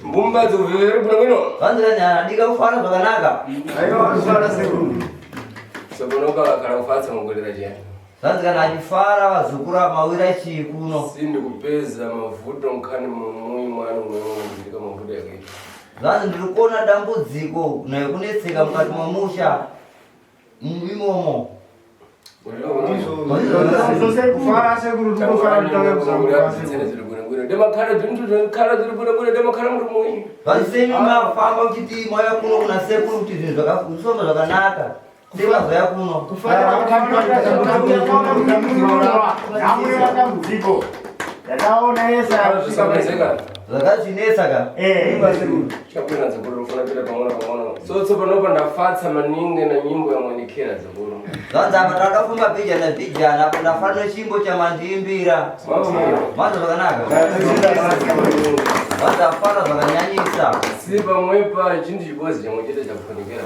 Mbumba dzikuvhevere bwino bwino. Vanzi kanyana kufara zvakanaka. Aiwa kufara sekuru. Sokonoka vakara kufatsa mugorera chiyani. Zvanzi kana achifara vazukuru mawira chii kuno. Sindi kupeza mavuto nkhani mumui mwana mwewe mavuto yakaita. Zvanzi ndiri kuona dambudziko nekunetseka mukati memusha imomo. Kufara sekuru tinofara kutanga kuzambuka Demakara zvintu kara zviri bwino bwino demakara muri mui. Zvanzi semi mafamba muchiti mauya kuno kuna sekuru kuti zvinhu zvakafamba zvakanaka. Sevazouya kuno. Kufara dambudziko yataona yese Zvisamezeka. Zvakazvinetsa ka. Chakwina dzikuru rofuna kuita pamwe pamwe. So tsopanopa ndafatsa maningi na nyimbo ya mwenikera dzikuru. Zvanzi apa takafamba bhijana bhijana apo ndafara nechimbo chamandiimbira. Manzwa zvakanaka. Zvanzi afara zvakanyanyisa. Si pamwepa chintu chibozi chamwe chete chakufanikira.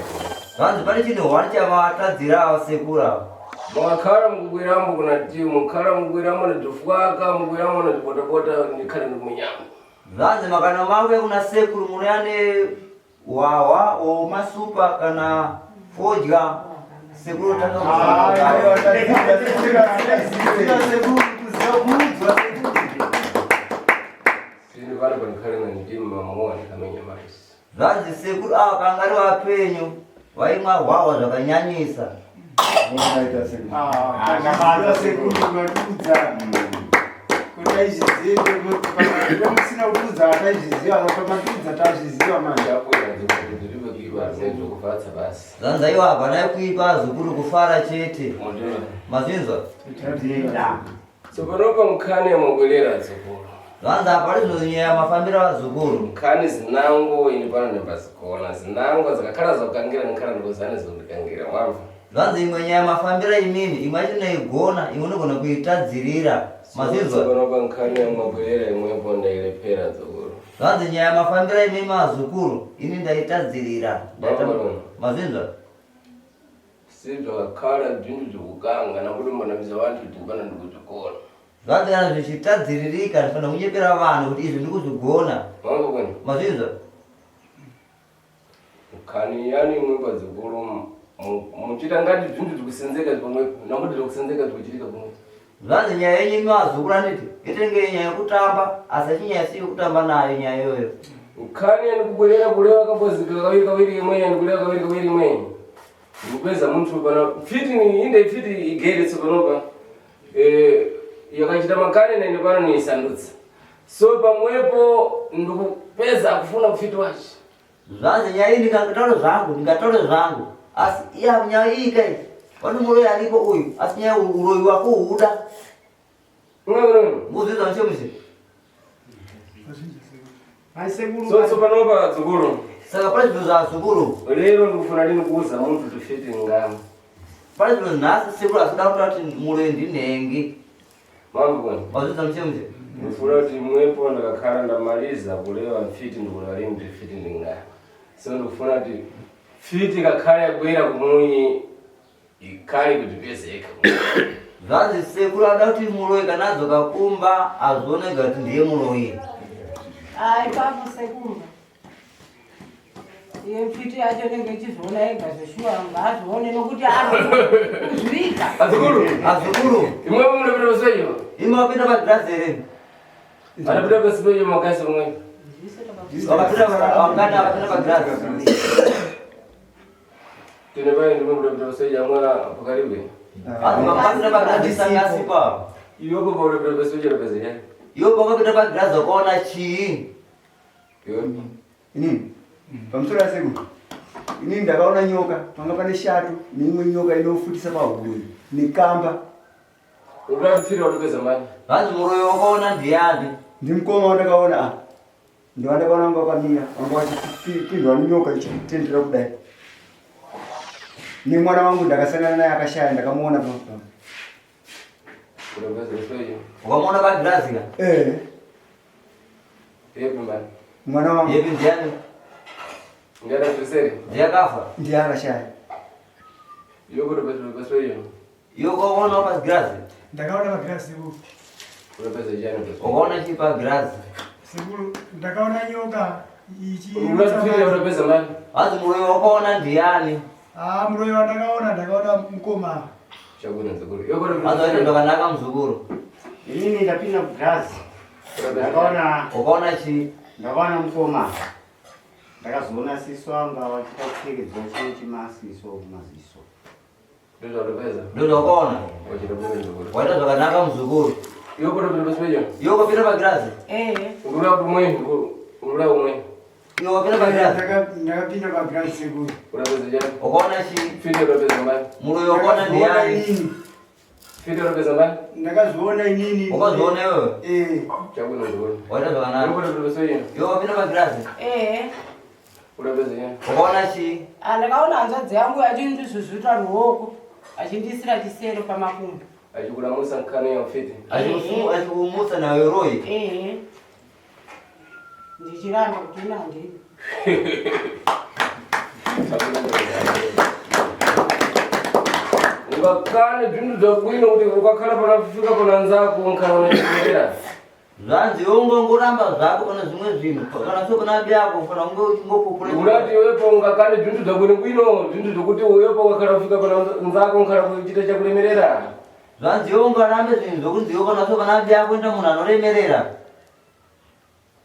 Zvanzi pane chinhu hwani chavatadzira sekura. Makara mukugwirambo kuna tiyo, mukara mukugwirambo na dufwaka, mukugwirambo na dupotapota ndikhale ndikunyama. Zvanzi makana mauya kuna sekuru munouya nehwahwa womasupa kana fodya sekuru tanga Sini vana pandikhale na ndima mamuwa ndikamenya maisi. Zvanzi sekuru ava kanga ari vapenyu vaimwa hwahwa zvakanyanyisa. Sekuru matiudza kuti aizviziva musina kutiudza ataizviziva pamatiudza tazviziva manje. Chakwina dzikuru dziripo kuipa nezvokufatsa basi. Zvanzi aiwa hapana kuipa zukuru kufara chete. Mondera. Mazvinzwa? Tsopanopa nkhani yamabwerera dzikuru. Zvanzi apa pari zvinonyaya mafambiro avazukuru. Nkhani zinango ini pano ndembazikona zinango dzakakhala zokangira nkhala ndikozane zondikangira mwamva. Zvanzi imwe nyaya mafambiro imimi imwe yacho inoigona imwe unogona kuitadzirira. Mazvinzwa? Tsopanopa nkhani yamabwerera imwepo ndailephera dzikuru. Zvanzi nyaya mafambiro imimi azukuru ini ndaitadzirira. Baba. Mazvinzwa? Sizvakakhala zvintu zvekukanga nakuti mbonamisa vantu kuti pano ndikuzvikona. Zvanzi kana zvichitadziririka ndifanira kunyepera vanhu kuti izvi ndikuzvigona. Mwamva kwene? Mazvinzwa? Nkhani yani imwe padzikuru muchita ngati zvintu zvikusenzeka pamwepo nakuti zvikusenzeka zvikuchitika pamwepo. Zvanzi nyaya yenyu imi vazukuru anditi itenge nyaya yekutamba asi achinyaya si yekutamba nayo nyaya iyoyo. Nkhani yandikubwerera kulewa kabozika kawiri kawiri imwe yandikuleva kawiri kawiri imwe. Ndikupeza munthu pano fiti ni inde fiti igere tsopanopa. Eh yakachita makani nene pano niisandutsa. So pamwepo ndikupeza kufuna kufiti wachi. Zvanzi nyaya iyi ndikangataura zvangu ndingataura zvangu asi iya nyaya iyi kai pane muroyi aripo uyu asi nyaya uroyi wako huda. Muzvinzwa mushe mushe. So tsopanopa dzukuru. Saka pane zvinhu zvazukuru. Lero ndikufuna lini kuuza munthu tifiti ngami. Pane zvinhu nhasi sekuru asida kutaura kuti muroyi ndinhengi. Mambo kwene. Mazvinzwa mushe mushe. Ndifuna kuti mwepo ndakakhala ndamaliza kulewa mfiti ndikulewa lini kuti fiti ndingani. So ndikufuna kuti fiti kakhale yabwera kumuyi ikhale kuti pezeka. Zvanzi sekuru ada kuti muroyi kana adzoka kumba azioneka kuti ndiye muroyi. Ai papo sekuru. Iye mfiti yacho inenge ichizviona yega zveshuwa ngaazvione nokuti arikuzviita. Azukuru, Azukuru, imwepo munopinda paseyo. imi wapinda pagirazi here? Anopinda pasi penyu makasi mwe. Wakapinda wakati akapinda pagirazi. Tine pai ndimwe munopinda paseyo amwe pakaribe. Vanhu vakapinda pagirazi sangasi pa. Iwepo paunopinda paseyo pezenya. Iwe pakapinda pagirazi wakaona chii? Iwe. Inini pamusoro yasekuru inini ndakaona nyoka panga pane shato neimwe nyoka inofutisa pahuro nekamba. Unoda kufira utopedza mani. Vanzi muroyi wakaona ndiyani? Ndimukoma wandakaona apa ndowandakaona wanga wakamira wanga wachipindwa nenyoka ichitendera kudai nemwana wangu ndakasangana naye akashaya ndakamuona pa Unopedza paseyo. Wakamuona pagirazi ka? eh Yepi mani. mwana wangu Yepi ndiyani? Ndiana tuseri. Ndiye akafa. ndiye akashaya Iwe kutopedza paseyo. Iwe wakaona pagirazi? Ndakaona pagirazi sekuru. Unapedza chani? Ukaona chii pagirazi? Sekuru, ndakaona nyoka ichi. Unapfira unapedza mani? Hanzi muroyi wakaona ndiani? Ah, muroyi wandakaona ndakaona mukoma. Chakuna mzukuru. Hanzi waita zvakanaka muzukuru. Inini ndapinda kugirazi. Ndakaona Ukaona chii? ndakaona mukoma. Ndakazoona siso anga vachita kupfekedzwa chimwe chimasiso kumaziso. Ndozvaunopedza. Ndozvakaona. Wachita bwino mzukuru. Waita zvakanaka muzukuru. Iwe kutopinda pasipecho. Iwe ukapinda pagirazi? Ehe. Ngura umwe, ngura umwe. Iwe ukapinda pagirazi? Ndakapinda pagirazi sekuru. Unapedza chani? Ukaona chii? Fite unapedza mani? Muroyi wakaona ndiani? inini. Fite unapedza mani? Ndakazviona inini. Wakazviona iwewe? Eh. Chakuna mzukuru. Waita Iwe zvakanaka. kutopinda pasipecho. Iwe ukapinda pagirazi? Ehe. Unapedza chani? Ukaona chii? Ah, ndakaona hanzvadzi yangu achindizvuzvuta ruoko achindiisira chisero pamakumbo. Achikulamusa nkano ya mfiti. Achikumutsa nawe royi. Ehe. Ndichiramba kuti ina handidi. Ungakane zvinhu zvabwino kuti ukakhala panafika pana nzako nkhala unachekerera. Zvanzi iwe ungongoramba zvako pane zvimwe zvinhu. Kana so pana byako ufana kunge uchingopupura. Unati iwepo ungakane zvinhu zvabwino bwino, zvinhu zvokuti uyepo ukakhala kufika pana nzako nkhala kuchita chakulemerera. Zvanzi iwe ungarambe zvinhu zvokunzi iwe kana so pana byako enda munhu anoremerera.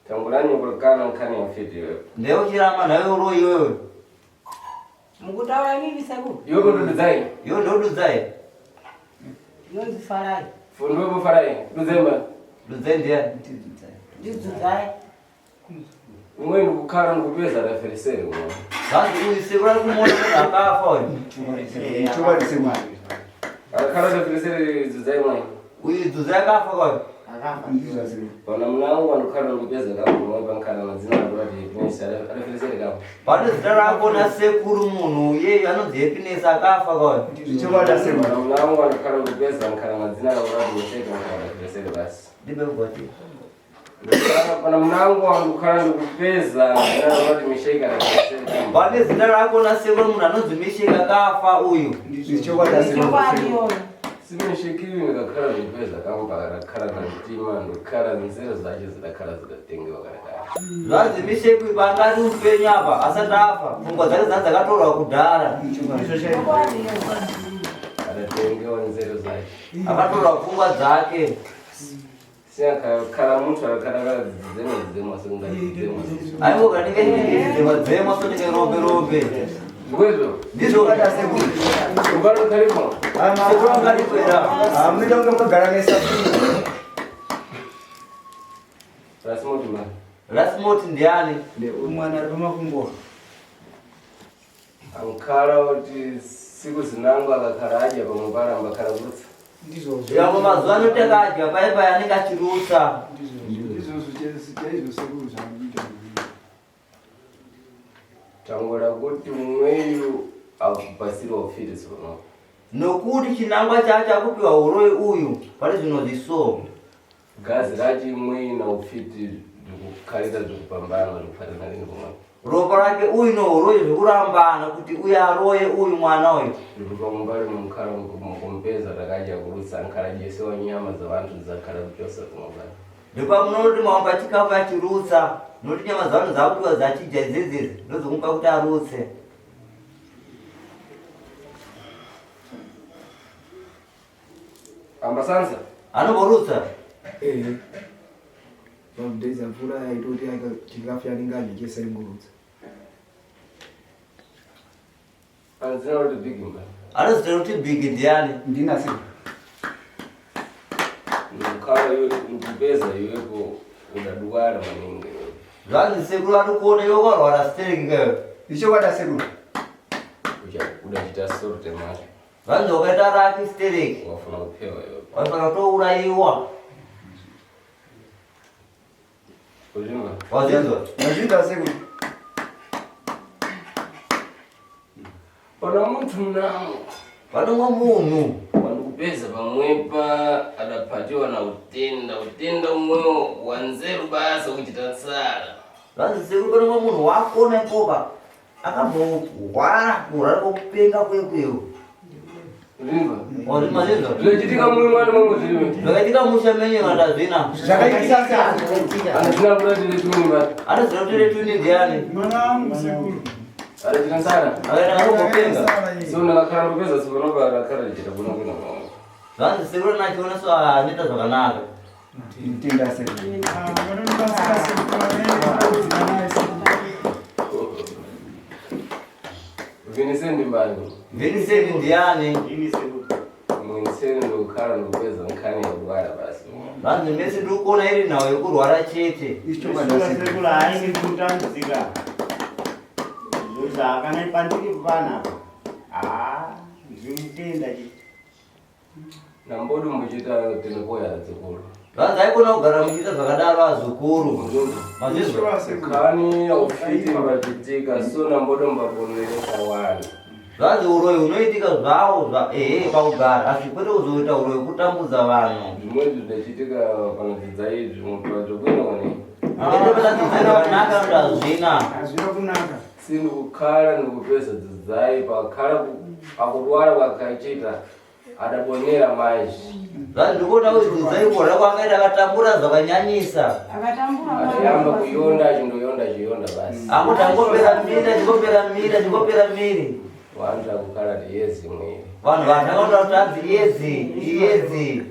Tangulanyi kulakana nkhani ya mfiti iwepo. Ndiye uchiramba nawe uroyi iwewe. Mukutaura inini sekuru? Iwe kutodudzai. Iwe ndodudzai. Ndinonzi Farai. Fundiwepo Farai, dudzemba. Dudzai ndiyani? Ndidzudzai. Umweni kukhala ndikupeza referesere kuno. Zvanzi uyu sekuru ari kumuona munhu akafa uyu. Chokwadi sekuru. Akakhala referesere dzudzai mwayi. Uyu dudzai akafa kwayo. Akafa. Ndizvo sekuru. Pana mnangu anokhala ndikupeza kangu pankhala madzina akurati happiness areferesere kangu. Pane zita rako nasekuru munhu iyeyu anonzi Happiness akafa kwayo. Zvichokwadi sekuru. Pana mnangu anokhala ndikupeza nkhala madzina akurati musheka nkhala referesere basi. Ndibe kugwati. Pana mnangu anokhala ndikupeza madzina akurati misheka referesere kangu. Pane zita rako nasekuru munhu anonzi Misheka akafa uyu. Zvichokwadi sekuru. Chokwadi iyoyo. Simishekiwi ndikakhala ndikupeza kangu pakakhala na mtima ndikukhala nzero zacho zidakhala zidatengewa kalekale. Zvanzi Misheka uyu paanga ari mupenyu apa asati afa pfungwa dzake dzanga dzakatorwa kudhara. Chokwadi iyoyo. Adatengewa nzero zacho. Akatorwa pfungwa dzake. Siyakhala munthu akakhala kala dzema dzema sekungadzidzema. Aiwa ndinge dzema so ndinge rombe rombe. Ndikwezvo? Ndizvo Chokwadi sekuru. Ungano karipo? sekuru angaripo here apa? Ah, munoita kunge mukagara nesa. Rasimoti ma. Rasimoti ndiani? Mwana ari pamakumbo. Ankhala kuti siku zinango akakhala adya pamwe paramba akhala kurutsa. Ndizvozvo. Yamwe mazuva ano takadya pai pai anenge achirutsa. Ndizvozvo chaizvo sekuru zvamuita. Tangoda kuti mweyu akupasira ufiti tsono. Nokuti chinangwa chacho akupiwa uroyi uyu pane zvinonzi so. Gazi racho imweyi na ufiti zvikukhalira zvikupambana zvikufanana rini pomwe. Ropa rake uyu nouroyi zvekurambana kuti uyu aroye uyu mwana uyu. Ndiri pamwe pari mukhala mukumpeza takadya kurutsa ankhala jesewa nyama dzavantu dzakhala kuchosa kumwe. Ndopamunoti maumba chikafu achirutsa nokuti nyama dzavanhu dzakupiwa dzachidya idzedzidzi ndodzomupa kuti arutse. Ambasanza? Anomborutsa. Ehe. Pamudhedza mvura yaitoti chikafu yanenge adya chese ingorutsa. Anzina kuti big mba. Anozita kuti big ndiani? Ndina sekuru. Mukhala iwe ndikupeza iwepo udadwala maningi. Zvanzi sekuru ari kuona iwe ukarwara stereki kayo. Zvichokwadi sekuru. Udachita sorte manje. Zvanzi wakaita raki stereki. Wafuna kuphewa iwepo. Waifana kutourayiwa. Uzvimba? Wazvinzwa? Ndazvinzwa sekuru. Pana munthu mnango. Panomwe munhu. Wandikupeza pamwepa adapatiwa na utenda utenda umwewo wanzeru basa kuchita nsala. Zvanzi sekuru panomwe munhu wakona ikopa akamborwara kurwara kokupenga kwekweyo. Ndinzwa. Mazvizwa? Zvinochitika mumwe mwana mumwe zviriwe. Zvakaitika musha menyu kana tazvina. Zvakaitika sei? Anozina kuda tiri tuni mari. Anoziva kuti retuni ndiani? Mwana wangu sekuru. Arachita nsara. Akaita akambopenga. So ndakakhala ndopedza tsopano rakhala richita kuno kuno. Zvanzi sekuru nachiona so anoita zvakanaka. Ndinotenda sekuru. Ah, vanondibatsira sekuru vanoenda naye sekuru. Viniseni mbani. Viniseni ndiani? Ini sekuru. Mwiniseni ndokukhala ndokupedza nkhani yakurwara basi. Vanzi mese ndiri kuona iri nhau yekurwara chete. Ichokwadi Sura sekuru. sekuru haini kutambudzika. Zvakana pandiri panapa. Ah, ndinotenda chete. Nambodo muchiita tinopoya dzikuru. Vanzi haikona kugara muchiita zvakadaro azukuru. Mazvizwa? Shuwa sekuru. Nkhani yaufiti mbachitika so nambodo mbaponeresa wani. Zvanzi uroyi hunoitika zvawo zva ehe pakugara asi kwete kuzoita uroyi kutambudza vanhu. Zvimweni zvichitika panodzidza izvi mupato kwinoni. Kwete panadzidza zvakanaka kuti hazvina. Hazvina kunaka. Sindikukhala ndikupedza dzidzai pakhala pakurwara kwakachita adabonera manje. Zvanzi ndikuona kuti dzidzai kurwara kwaangaita akatambura zvakanyanyisa. Akatambura Achiyamba kuyonda achindoyonda achiyonda basi. Angoti angopera miri achingopera miri achingopera miri. Vantu akukhala tiyezi mwiri. Vanhu vatanga kuti hanzi iyezi iyezi.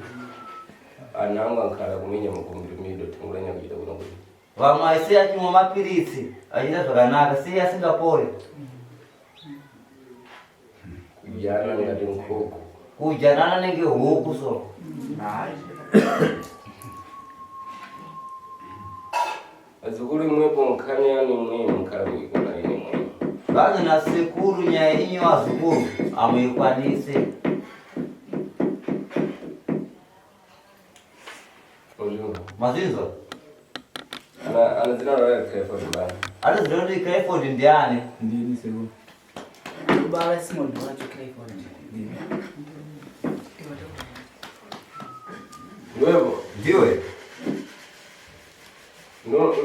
Ana angu ankhala kuminya mukumbirimido tengulanya kuchita kuno kuti. Vamwe aisi achimwa mapiritsi achiita zvakanaka sei asingapore. Kudyana ngati nkhuku. Kujanana nenge huku so. Azukuru imwepo nkhani yanu imweni nkhala kuikona ine imweni. Vanzi nasekuru nyaya inyu azukuru hamuikwanise. Uzvinzwa? Mazvinzwa? Ana ana dzina rara Clifford mbani. Anoziva kuti Clifford ndiani? Ndini sekuru. Kubala Simon wacho Clifford. Ndini. Ndiwepo. Ndiwe.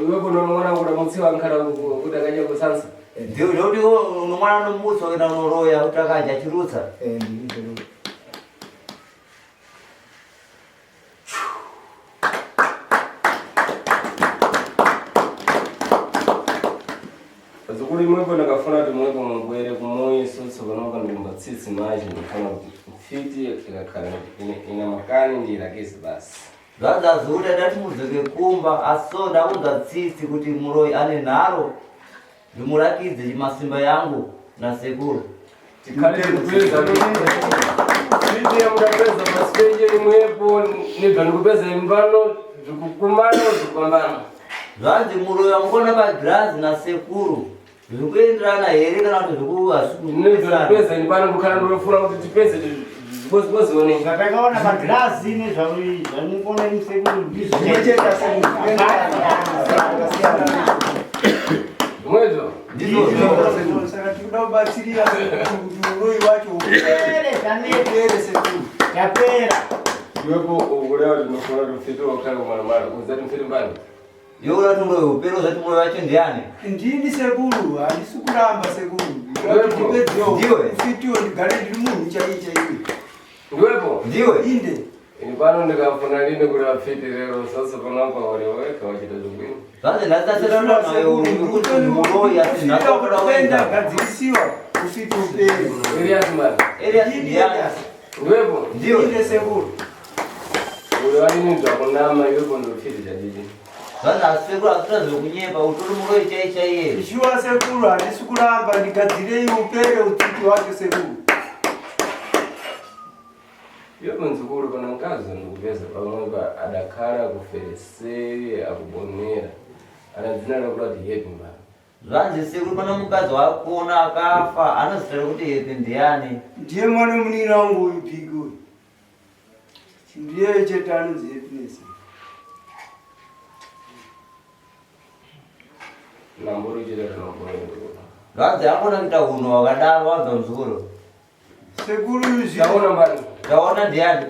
Iwepo unoona kuda mutsiwa nkhala kuti akadya kusansa. Ndiwe nekuti iwe unomwana nomutsa kuenda unoroya kuti akadya achirutsa. Eh, ndini sekuru. Azukuru imwepo ndakafuna kuti mwepo mubwere kumoyiso tsopanopa ndikumbatsitsi manje ndikufuna kuti mfiti ikakhala ina makani ndiyilakise basi. Zvanzi azukuru adati mudzoke kumba asi so ndakunzwa tsitsi kuti muroyi ane nharo ndimurakidze masimba yangu nasekuru. Tikhale tikupeza mfiti yamukapeza pasipenje imwepo nibva ndikupeza imbano zvikukumana zvikupambana. Zvanzi muroyi wamukona pagirazi nasekuru zvikuenderana here kana kuti Nibva zvikuhasikuesana. ndikupeza imbano ndikukhala ndinofuna kuti tipeze zvikozikozione. Zvatakaona pagirazi nezvamukuona imi sekuru ndizvo Zvimwe chete sekuru. Zvakasiyana. Zvimwezvo. Ndizvozvo. Saka tikuda kubatsirira sekuru kuti uroyi wacho Upere zvaneta. upere sekuru. Yapera. Iwepo ukureva kuti ndinofuna kuti mfiti wakhala kumaramara uzati mfiti mbani. Iwe uda kuti muroyi upere uzati muroyi wacho ndiani? Ndini sekuru, handisi kuramba sekuru. Ndiwe. Ndiwe. Fitiwo ndigare ndiri munhu chaiye chaiye. Ndiwepo. Ndiwe. Inde. Ini pano ndikafuna lini kuti vapfiti lero sasa panapa waliweka wachita zvikwini. Zvanzi nhasi kuti muroyi asi nhasi wakuda Kuenda kuenda. gadzirisiwa ufiti upere. Elias mbani. Elias ndiani? Ndiwepo. Ndiwe. Inde sekuru. Uri walini zvakunama iwepo ndofiti chadidi. Zvanzi asekuru asina zvekunyepa utori muroyi chai chaiye. Shuwa sekuru, handisi kuramba ndigadzirei upere utiti wacho sekuru. Iwepo nzukuru pana nkazi ndikupeza pamwe pa adakhala kufereseri akubonera. Ana dzina rakuda kuti yepi mbani. Zvanzi sekuru pana mukadzi wakuona akafa anozita kuti Happy ndiani? Ndiye mwana munini wangu uyu bhiki uyu. Ndiye chete anonzi Happiness. Nambori chete tinobonera. Zvanzi akona kuita hunhu hwakadaro wanzwa muzukuru. Sekuru zvi Taona mbani. Taona ndiani?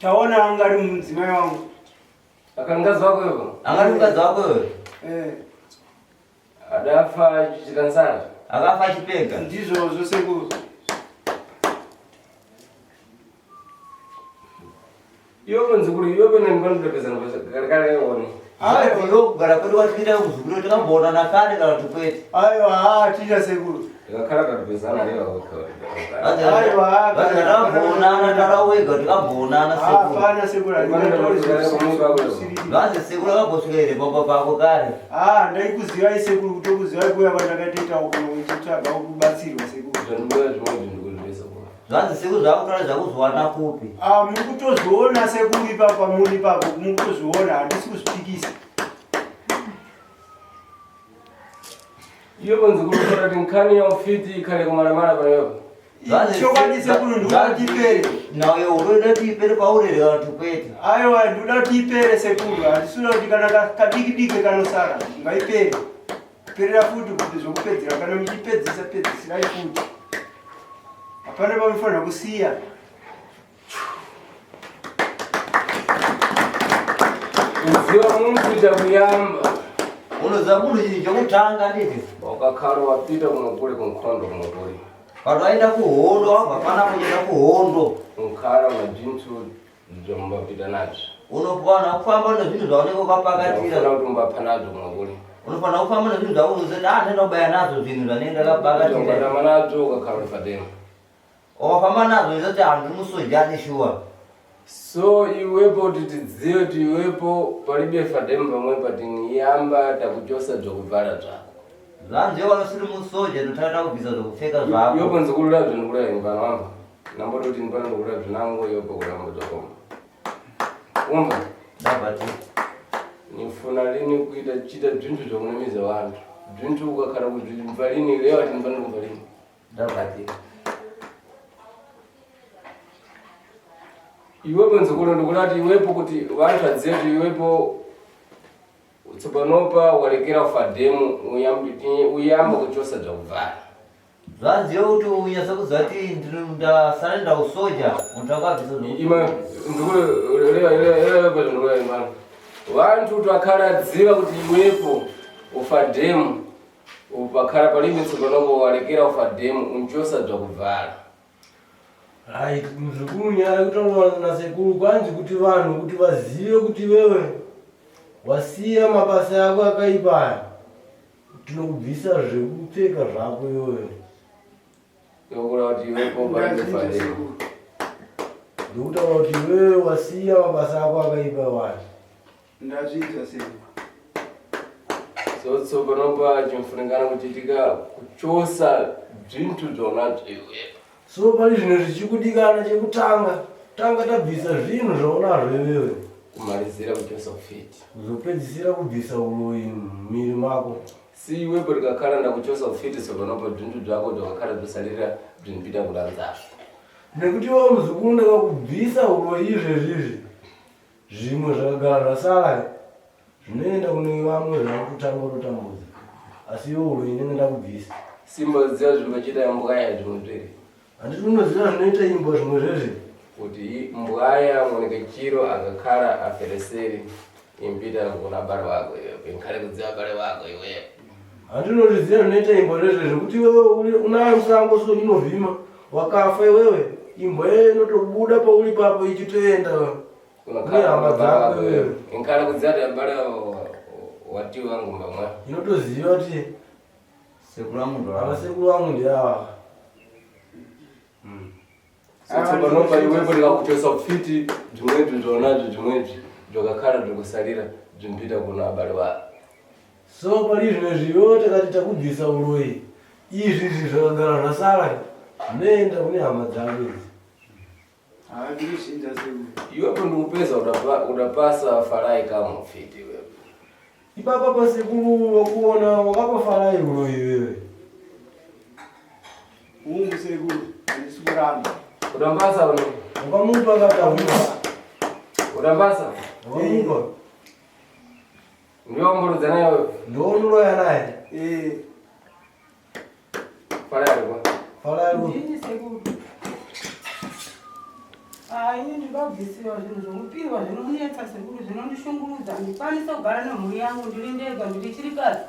taona anga ari mudzimai wangu. Akangazi wako iwepo. Angati mukadzi wako iwe? Eh, Adafa achichita nsana. Akafa achipega. ndizvozvo sekuru. Iwepo nzukuru iwepo nendipandopezana kare one. Aiwa iwe kugara kwedu kwatikuita kuzukuru tikamboonana kare kana kuti kwete. Aiwa haa tiita sekuru. Tikakhala katopezana leo. Aiwa, Takamboonana tara wega tikamboonana sekuru. Hapana sekuru handingatauri zvisiri. Zvanzi sekuru akambosvika here pamba pako kare. Ah, ndaikuzivai sekuru kutokuzivai kuya kwandakatoita uko uchitsvaga kubatsirwa sekuru. Zvandikuda zvimwe zvinhu kuzvibesa kuno. Zvanzi sekuru zvakutaura zvakuzowana kupi. Ah, muri kutozviona sekuru ipapo pamuri ipapo muri kutozviona handisi kuzvipikisa. Iwepo nzukuru kutaura kuti nkhani ya ufiti ikhale kumalamala panoyopo. Zvanzi Chokwadi sekuru ndikuda kuti ipere. Nawe unoda kuti ipere pauri here kana kuti kwete. Aiwa ndikuda kuti ipere sekuru handisi kuda kuti kana kadiki diki kanosara ngaipere. Perera futi kuti zvokupedzera kana muchipedzisa pedzisirai futi. Hapana pamunofanira kusiya. Kuziva muntu chakuyamba. Unoziva munhu chinhu chekutanga nditi. Wakakhala wapita kumukule kunkhondo kumukule. Vanhu vaenda kuhondo wabva panapa uchienda kuhondo. Unkhala majinthu zvombapita nazvo. Unofanira kufamba nezvinhu zvaunenge wakapakatira. Ufana kuti umbapha nazvo kumukule. Unofanira kufamba nezvinhu zvako uzoti ah ndinoda kubaya nazvo zvinhu zvanenge ndakapakatira. Ukatama nazvo ukakhala ulifatema. Wakafamba nazvo izoti handiri musojani shuwa. So iwepo kuti tidziwe kuti iwepo palibe fademu pamwe patiniyamba takuchosa zvokuvala zvako. Zvanzi iwe usiri musoja ndotanga kubvisa zvokupfeka Iwepo zvako. nzikulula zvinhu kula impano wamba. Namboti kuti ndipano ndikula zvinango iwepo kulamba zvakoma. Umva. Ndabati. Nifuna lini kuita chita bzinthu zvakunamiza vanthu. Bzinthu ukakhala kuzvimva lini leo ati ndipano kumva lini. Ndabati. Iwepo nzukulu ndikulati iwepo kuti vanthu adziwe kuti iwepo tsopanopa walekera ufademu uyamba kuchosa zvakuvala. Zvanzi iwe kuti unyatse kuziva kuti ndasarenda usoja unotanga kubvisa Ima nzukulu lewa ndikula imano. Vanthu twakhala dziva kuti iwepo ufademu upakhala palibe tsopanopo walekera ufademu unchosa zvakuvala. Right, muzukuru nyaya yekutaurwa nasekuru kwanzi kuti vanhu kuti vazive kuti wewe wasiya mabasa ako akaipa aya tinokubvisa zvekupfeka zvako iwewe. Ndokula kuti iwepo palibe Ndazvinzwa fademu. sekuru. Ndokutaura kuti iwewe wasiya mabasa ako akaipa waya. Ndazvinzwa sekuru. So tsopanopa chimfunikana kuchitika kuchosa bzinthu zvonazvo iwepo. So pari zvino zvichikudikana chekutanga tanga tabvisa zvinhu zvaunazvo iwewe Kumalizira kuchosa ufiti. kuzopedzisira kubvisa uroyi mumiri mako. Si iwepo tikakhala ndakuchosa ufiti tsopanopa bzinthu zvako zvakakhala zvosalira bzinopita kulanzazvo. Nekuti iwe muzukuru ndakakubvisa uroyi izvezvi izvi zvimwe zvakagara zvasara zvinoenda kune vamwe zvakutanga kutotambudza asi iwe uroyi ndenge ndakubvisa. Simba ziya zvimbochita mbwaya zvimwe zviri. Handiti unoziva zvinoita imbwa zvimwe zvezvi Kuti mbwaya mwoneke chiro akakhala afereseri impita kuna bale wako iwepo. Inkhale kudziwa bale wako iwepo. Handiti unozviziva zvinoita imbwa zvezve zvekuti iwewe unayo musango so inovhima wakafa iwewe imbwa iyoyo inotobuda pauri papo ichitoenda Unakhala Nehama kuna bale dzako wako iwewe. iwewe. Inkhale kudziwa kuti abale watiwa ngumba mwa. Inotoziva kuti Sekuru vangu ndo ava sekuru vangu ndiava. So tsopanopa iwepo ndikakuchosa ufiti bzimwebzi zvonazvo zvimwebzi zvakakhala zvikusalira bzimpita kuna abale wako. So pari zvino zviyo takati takubvisa uroyi izvi izvi zvakagara zvasara zvinoenda kune hama dzako idzi. Ah, ndikuzvinzwa sekuru. Iwepo ndikupeza udapasa farai kama ufiti iwepo. Ipapa pasekuru wakuona wakapa farai uroyi iwewe. Hungu sekuru handisi kuramba. Udambasa uno. Wakamupa kataura. Udambasa. Wakamupa. Ndiwe wamborudza naye iwewe. Ndounoya naye. Eh, Farai alikuwa. Farai uroyi. Ndini sekuru. Ah, ini ndinobvisiwa zvinhu zvokupiwa zvinonetsa sekuru zvinondishungurudza. Handikwanisi kugara nemhuri yangu ndiri ndega ndiri chirikadzi.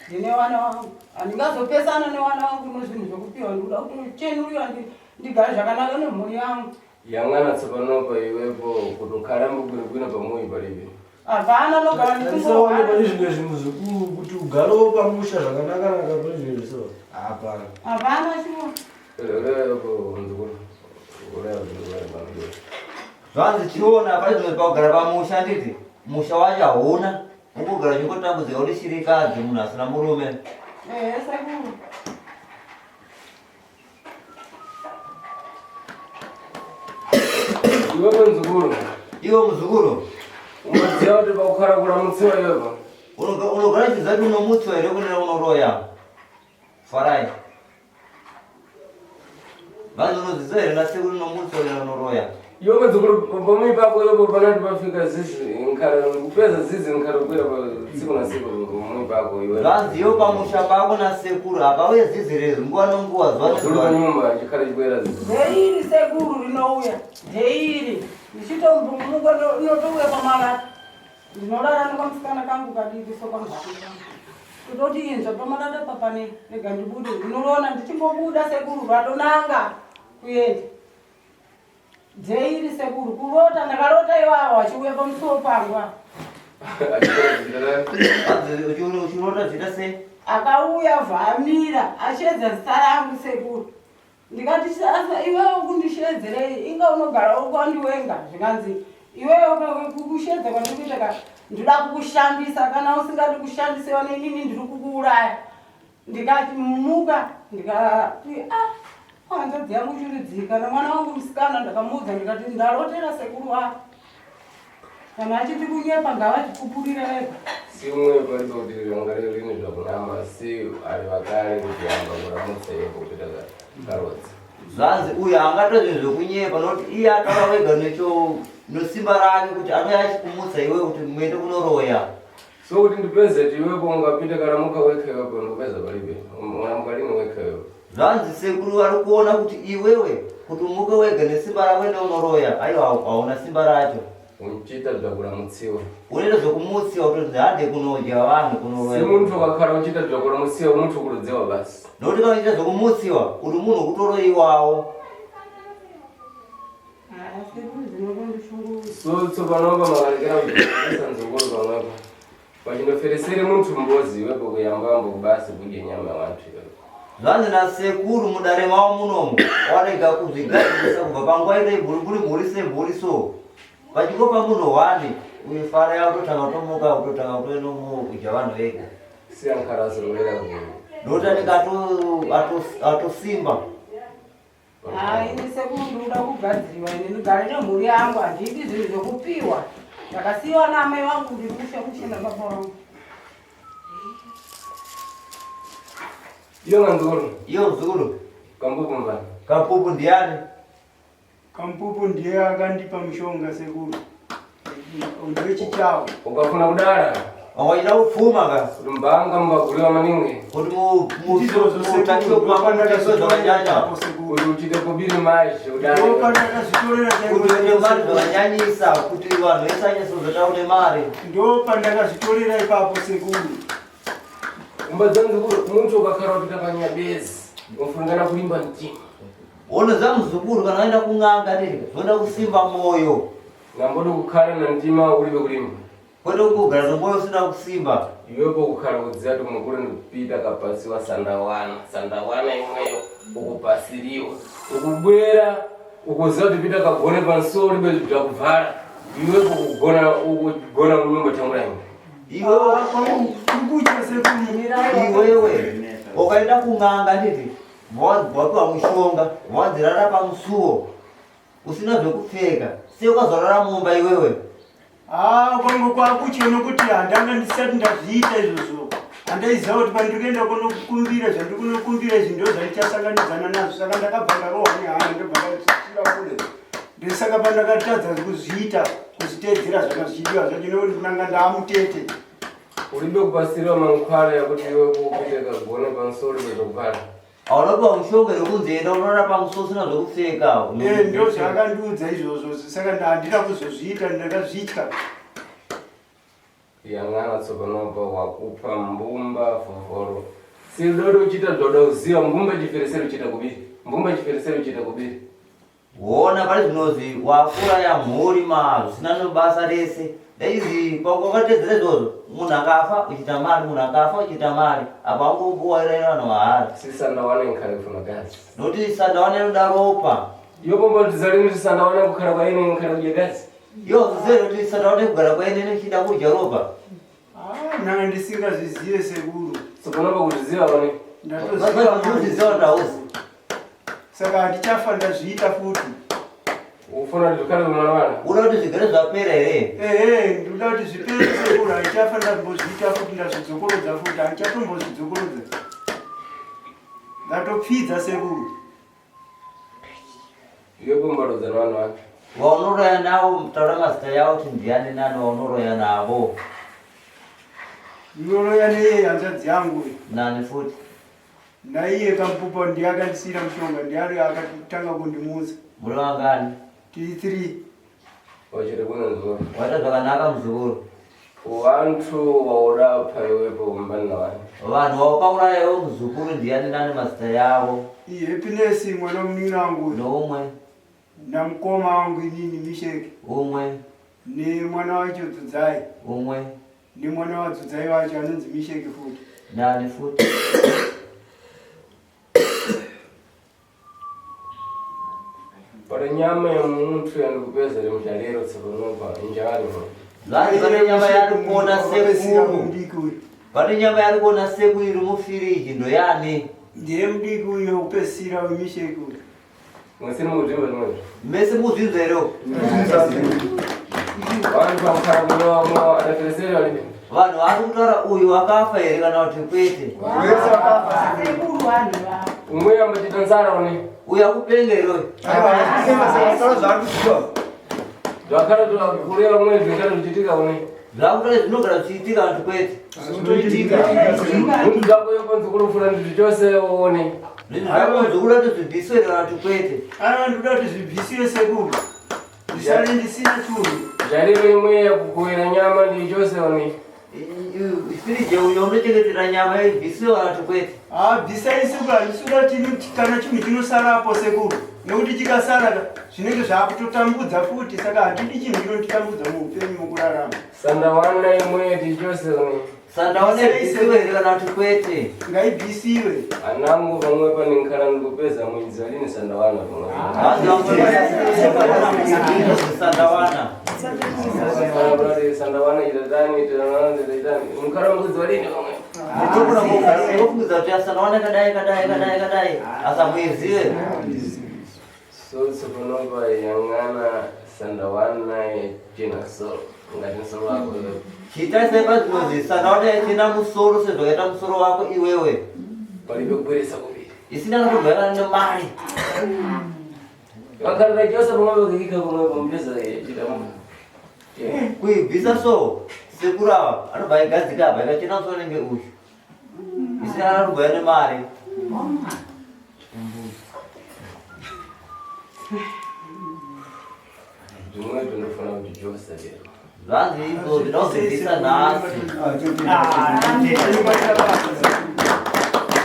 Ndine vana vangu. Handingazopesana nevana vangu nezvinhu zvokupiwa. Ndinoda kutochenuriwa ndigare zvakanaka nemhuri yangu. Yang'ana tsopanopa iwepo kuti ukhalambo bwinobwino pamoyo palibe. Hapana nogara Tarisaone pane zvimwe zvinhu zvikuru kuti ugarewo pamusha zvakanakanaka pane zvimwe zviso. Hapana. Hapana shuwa. Zvanzi chiona pane zvimwe pakugara pamusha nditi musha wacho hauna ungogara uchingotambudzika uri shirikadzi munhu asina murume. Ehe sekuru. Iwe muzukuru. Iwe muzukuru. Unoziva kuti pakukara kuramutsiwa iwepo. Unogara uchiziva kuti unomutsiwa here kune unoroya. Farai. Vanzi unoziva here nasekuru unomutsiwa here unoroya. Iwe muzukuru pamwe pako iwepo panati pafika zizi nkara kupedza zizi nkara kukwira pa tsiku na siku pamwe pako iwe. Vanzi iwe pamusha pako nasekuru hapauye zizi rezu nguva nenguva zuva Zulu nezuva. panyumba chikara chikwera zizi. Ndeiri sekuru rinouya. Ndeiri. Ndichitombumuka inotouya pamarata. Ndinorara nekamusikana kangu kadiki so kamuzukuru kangu. Kutoti inzwa pamarata papane rega ndibude. Ndinoriona ndichingobuda sekuru vatonanga kuenda. Dzeiri sekuru kurota ndakarota iwawo achiuya pamusuwo pangu apa. Vanzi uchirota zviita sei? Akauya vhamira achiedza zita rangu sekuru. Ndikati sasa iwewe ukundishedzerei inga unogara ukwandiwenga zvikanzi iwewe kukushedza kwandikuita ka ndinoda kukushandisa kana usingadi kushandisiwa nenini ndiri kukuuraya. Ndikati muka ndikati ah hanzvadzi yangu churidzika namwana wangu musikana ndakamuudza ndikati ndarotera sekuru wako kana achiti kunyepa ngavachipupurire vega. Simwe palibe kuti rangare rini zvakunama si ali vakale kuti amba kuramutsa iwepo kupita karodzi. Zvanzi uyu haangatori zvinhu zvekunyepa nokuti iye ataura wega necho nesimba rake kuti anouya achikumutsa iwewe kuti muende kunoroya. So kuti ndipeze ti iwepo ungapita karamuka wekha iwepo ndikupeza palibe. Uramuka lini wekha iwepo. Zvanzi sekuru vari kuona kuti iwewe kuti umuke wega nesimba rako ende unoroya aiwa hauna simba racho. Uchiita zvakuramutsiwa. Unoita zvekumutsiwa kuti hande kunodya vanhu kunoroya. Si munthu ukakhala uchiita zvakuramutsiwa munthu ukurudziwa basi. Nokuti kana uchiita zvekumutsiwa uri munhu wekutoroiwawo. Ah, sekuru dzinotondishungurudza. So tsopanopa makalekera kuisa nzukuru pamwepo. Pachindoferesere munthu mbozi iwepo kuyambambo kubasi kudya nyama yawanthu iwepo. Zvanzi nasekuru mudare mavo munomu warega kuzvigadzirisa kubva panguva ino ibhuribhuri mhuri semhuri so pachingopa munhu hwani uyu fara yakutotanga kutomuka kutotanga kutoenda vanhu vega. Siya nkharazi lowera ku. Nokuti anenge atosimba. Hai ini sekuru ndinoda kugadziriwa ini ndigare nemhuri yangu handidi zvinhu zvekupiwa. Ndakasiyiwa naamai vangu ndiri mushe mushe nababa vangu. Iyo nganzukuru. Iyo mzukuru. Kampupu mbani. Kampupu ndiani? Kampupu ndiye akandipa mushonga sekuru. Ndewechichawo. Ukafuna kudala. Wachida kupfuma ka. Kuti mbanga mbaguliwa maningi. Kuti mutakiwe kumapandakaso zvakanyanya. Kuti uchite kubiri mazhe udale. Ndopandakazvitorera Kuti uite mari zvakanyanyisa kuti vanhu vese anyatsozoita une mari. Ndopandakazvitorera ipapo sekuru. Umbadza nzukuru munthu ukakhala kupita panyabezi. Ufungana kulimba mtima. Unoziva muzukuru kana waenda kun'anga ndiri zvoda kusimba moyo. Ngambodi kukhala na mtima ulibe kulimba. Kwete kugara nomoyo usina kusimba. Iwepo kukhala kudziya kuti mukuru ndikupita kapasiwa sandawana. Sandawana imweyo ukupasiriwa. Ukubwera ukuziva kuti pita kagone pansuwo ulibe zvakuvhara. Iwepo kugona ukugona munyumba tangura imwe. Iwewe ukaenda kun'anga nditi wapiwa mushonga wadzirara pamusuwo usina zvekupfeka sei ukazorara mumba iwewe Ah, kwangu kwakutya nokuti handanga ndisati ndazviita izvozvo. Handaiziva kuti pandiri kuenda kunokumbira zvandiri kunokumbira izvi ndo zvandichasanganidzana nazvo. Saka ndakabva ndarohwa nehana ndobva ndasira kure. Ndosaka pandakatadza kuzviita kuzviteedzera zvanga zvichidiwa zvacho nokuti ndanga ndaamutete. Ulibe kupasiriwa mankhwala yakuti iwe kupite kagone pamusoro ulibe zvekuvhara. Aunopiwa mushonga yekunzi enda unorara pamusuwo usina zvekupfeka. Eh, ndo zvaakandiudza izvozvo saka handina kuzozviita ndakazvitya. Yang'ana tsopanopa wakupa mbumba foforo. Sidodi uchiita zvoda kuziva mbumba chifereseri uchiita kubiri. Mbumba chifereseri uchiita kubiri. Wona pari zvinozi wakuraya mhuri ma zvisina nebasa rese. Daizi kwakatedzera izvozvo munhu akafa uchiita mari munhu akafa uchiita mari apa wangowairaira vanhu mahara. Sisandawana ngikhale kufuna gazi. Nokuti sandawana inoda ropa. Yopomba kuti sandawana kukhala kwa ine ngikhale kudya gazi. Iwo kuziva kuti sandawana kugara kwa ine ichida kudya ropa. Ah, nanga ndisingazvizive sekuru. Sokanopa kuzviziva vane. Ndatoziva ndauzi. Saka handichafa ndazviita futi. Ufuna kuti zvikhale kumwana wana. Unoda kuti zvigare zvapera here? Ehe, ndinoda kuti zvipere sekuru, handichafa ndambozviita futi ndazvidzokorodza futi, handichatombozvidzokorodza. Ndatopfidza sekuru. Yopomba rudzana vanhu vake. Vaunoroya navo taura mazita yavo kuti ndiani nani vaunoroya navo. Ndinoroya neiye hanzvadzi yangu. Nani futi? Naiye kamupupa ndiye akandisiyira mushonga, ndiye ari akatanga kundimutsa. Muri vangani? Tiri three. Wachiri kuno nzuru. Waita zvakanaka muzukuru. Vantu vaurapa iwepo kumbani navanhu. Vanhu vaukauraya iwe muzukuru ndiani nani mazita yavo? Iye Happiness mwana munin'ina wangu. Noumwe. Namukoma wangu inini Misheki. Umwe. Nemwana wacho Dzudzai. Umwe. Nemwana waDzudzai wacho anonzi Misheki futi. Nani futi? Pane nyama yemuntu yandikupeza remujarero tsepanopa injani. Vanhu vane nyama yari kuona sekuru. Vane nyama yari kuona sekuru iri mufiriji ndoyani? Ndiye mudiki uyo wekupedzisira weMisheki uyu. Mwese mukuzvimba zvimwe. Mese mukuzvinzwa here? Vanhu vamukara kunowa adafereseri varipi. Vanhu vari kutaura uyu wakafa here kana kuti kwete? Sekuru vanhu vavo. Umwe ambochita nzara une. Uyu akupenga here uyu? Zvakare kureva mwe zvingare zvichiitika une. Zvakutaura zvinogara zvichiitika kana kuti kwete? Zvinoitika. Munhu zvako yopanzi kurufura ndizvo chose uone. Zvinhu zvako muzukuru kuti zvibviswe here kana kuti kwete? Aiwa ndinoda kuti zvibvisiwe sekuru. Ndisare ndisina chunhu. Zvariro imwe yakukuwira nyama ndi chose une. Firiji uyo unochengetera nyama ibvisiwe kana kuti kwete? Ah, bvisai sekuru, handisi kuda kuti kana chinhu chinosarapo sekuru. Nekuti chikasara ka, zvinenge zvakutotambudza futi, saka handidi chinhu chinotitambudza muupenyu mukurarama. Sandawana imwe tichose une. Sandawana ibvisiwe here kana kuti kwete? Ngaibvisiwe. Anangu pamwe pane nkara ndikupeza mwedzi walini sandawana pamwe. Sandawana. Sandawana itatani itatani itatani. Mukara mwedzi walini pamwe. Ndinofungiza kuti asandawana kadai kadai kadai kadai asamuizive. So tsopanopa yang'ana sandawana yechena soro. Ngati msoro wako iwe. Chiita sepa zvinonzi sandawana yachena musoro sezvakaita musoro wako iwewe. Palibe kubweresa kuviri. Isina kutobhayana nemari. Vakarira chose pamwe vakikika pamwe pamupeza chitamu. Kuibvisa so sekuru ava anobva aigadzika apa ikachena musoro nenge uyu. Isina kutobhaya nemari. Zvimwe zvinofanira kuti chose lero. Zvanzi izvo ndinozvibvisa nhasi.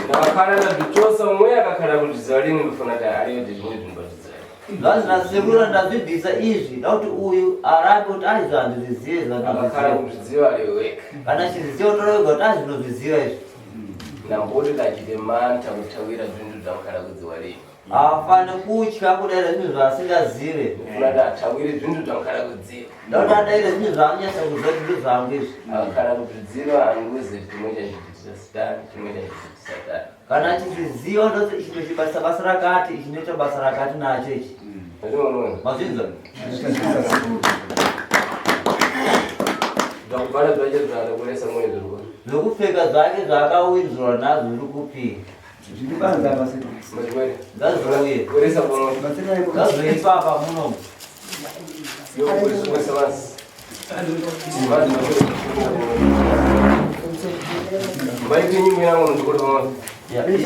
Ndakakhala ndazvichosa umwe akakhala kuti zuva rini ndofana kuti ariyo kuti zvimwe zvinhu bazviziva. Zvanzi nasekuru ndazvibvisa izvi ndakuti uyu arambe kuti aizvo handizvizive Akakhala zvandozviziva. kuzviziva ariyo wega. Kana chizviziva utorega kuti azvinozviziva izvi. Ndamboti kachite manta kutawira zvinhu zvamukhala kudziwa rini. Haafani kutya kudaira zvinhu zvaasingazive. Ndofuna kuti atawire zvinhu zvamukhala kudziva. Ndakuti adaire zvinhu zvaanonyatsa kuziva kuti ndozvangu izvi. Akakhala kuzvidziva andiuze chimwe chachiitisa sitani chimwe chachiitisa satani. Kana achizviziva ndoti ichi ndochibasa basa rakati ichi ndoita basa rakati nacho ichi. Mazviona? Mazvinzwa? Zvakubvala zvacho zvaanokuresa mwe zviriko. Zvekupfeka zvake zvaakawinzirwa nazvo zviri kupi? Zviri panze apa sekuru. Mazviona? Ngazviuye. Kuresa pamwe. Ngazviuye ipapa muno. Yo kuresa basi. Maite nyimbo yangu mzukuru pamwe.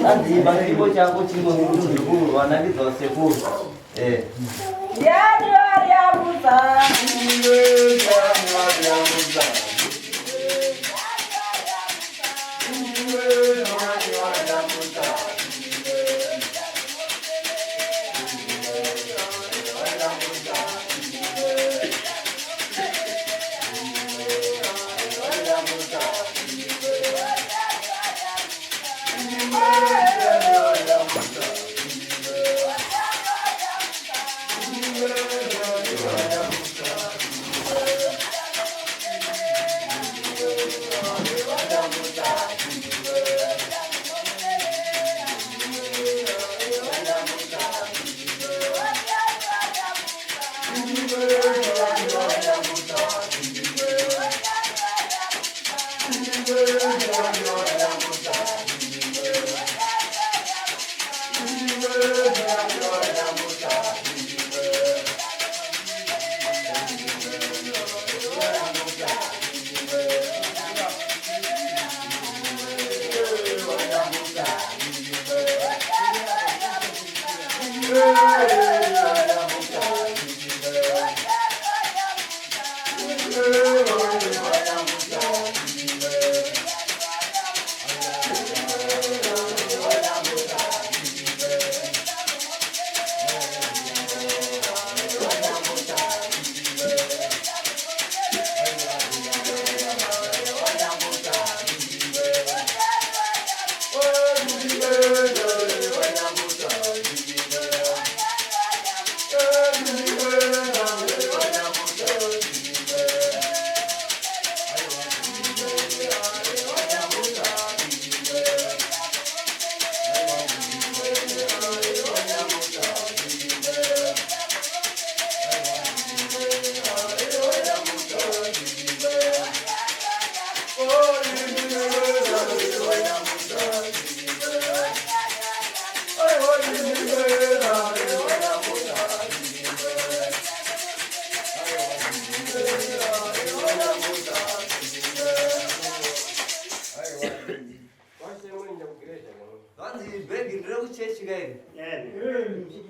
Anzi chipo chako chimwe muzukuru vanakidza sekuru. Eh. Ndiani wariambudza? Zvinoitika here?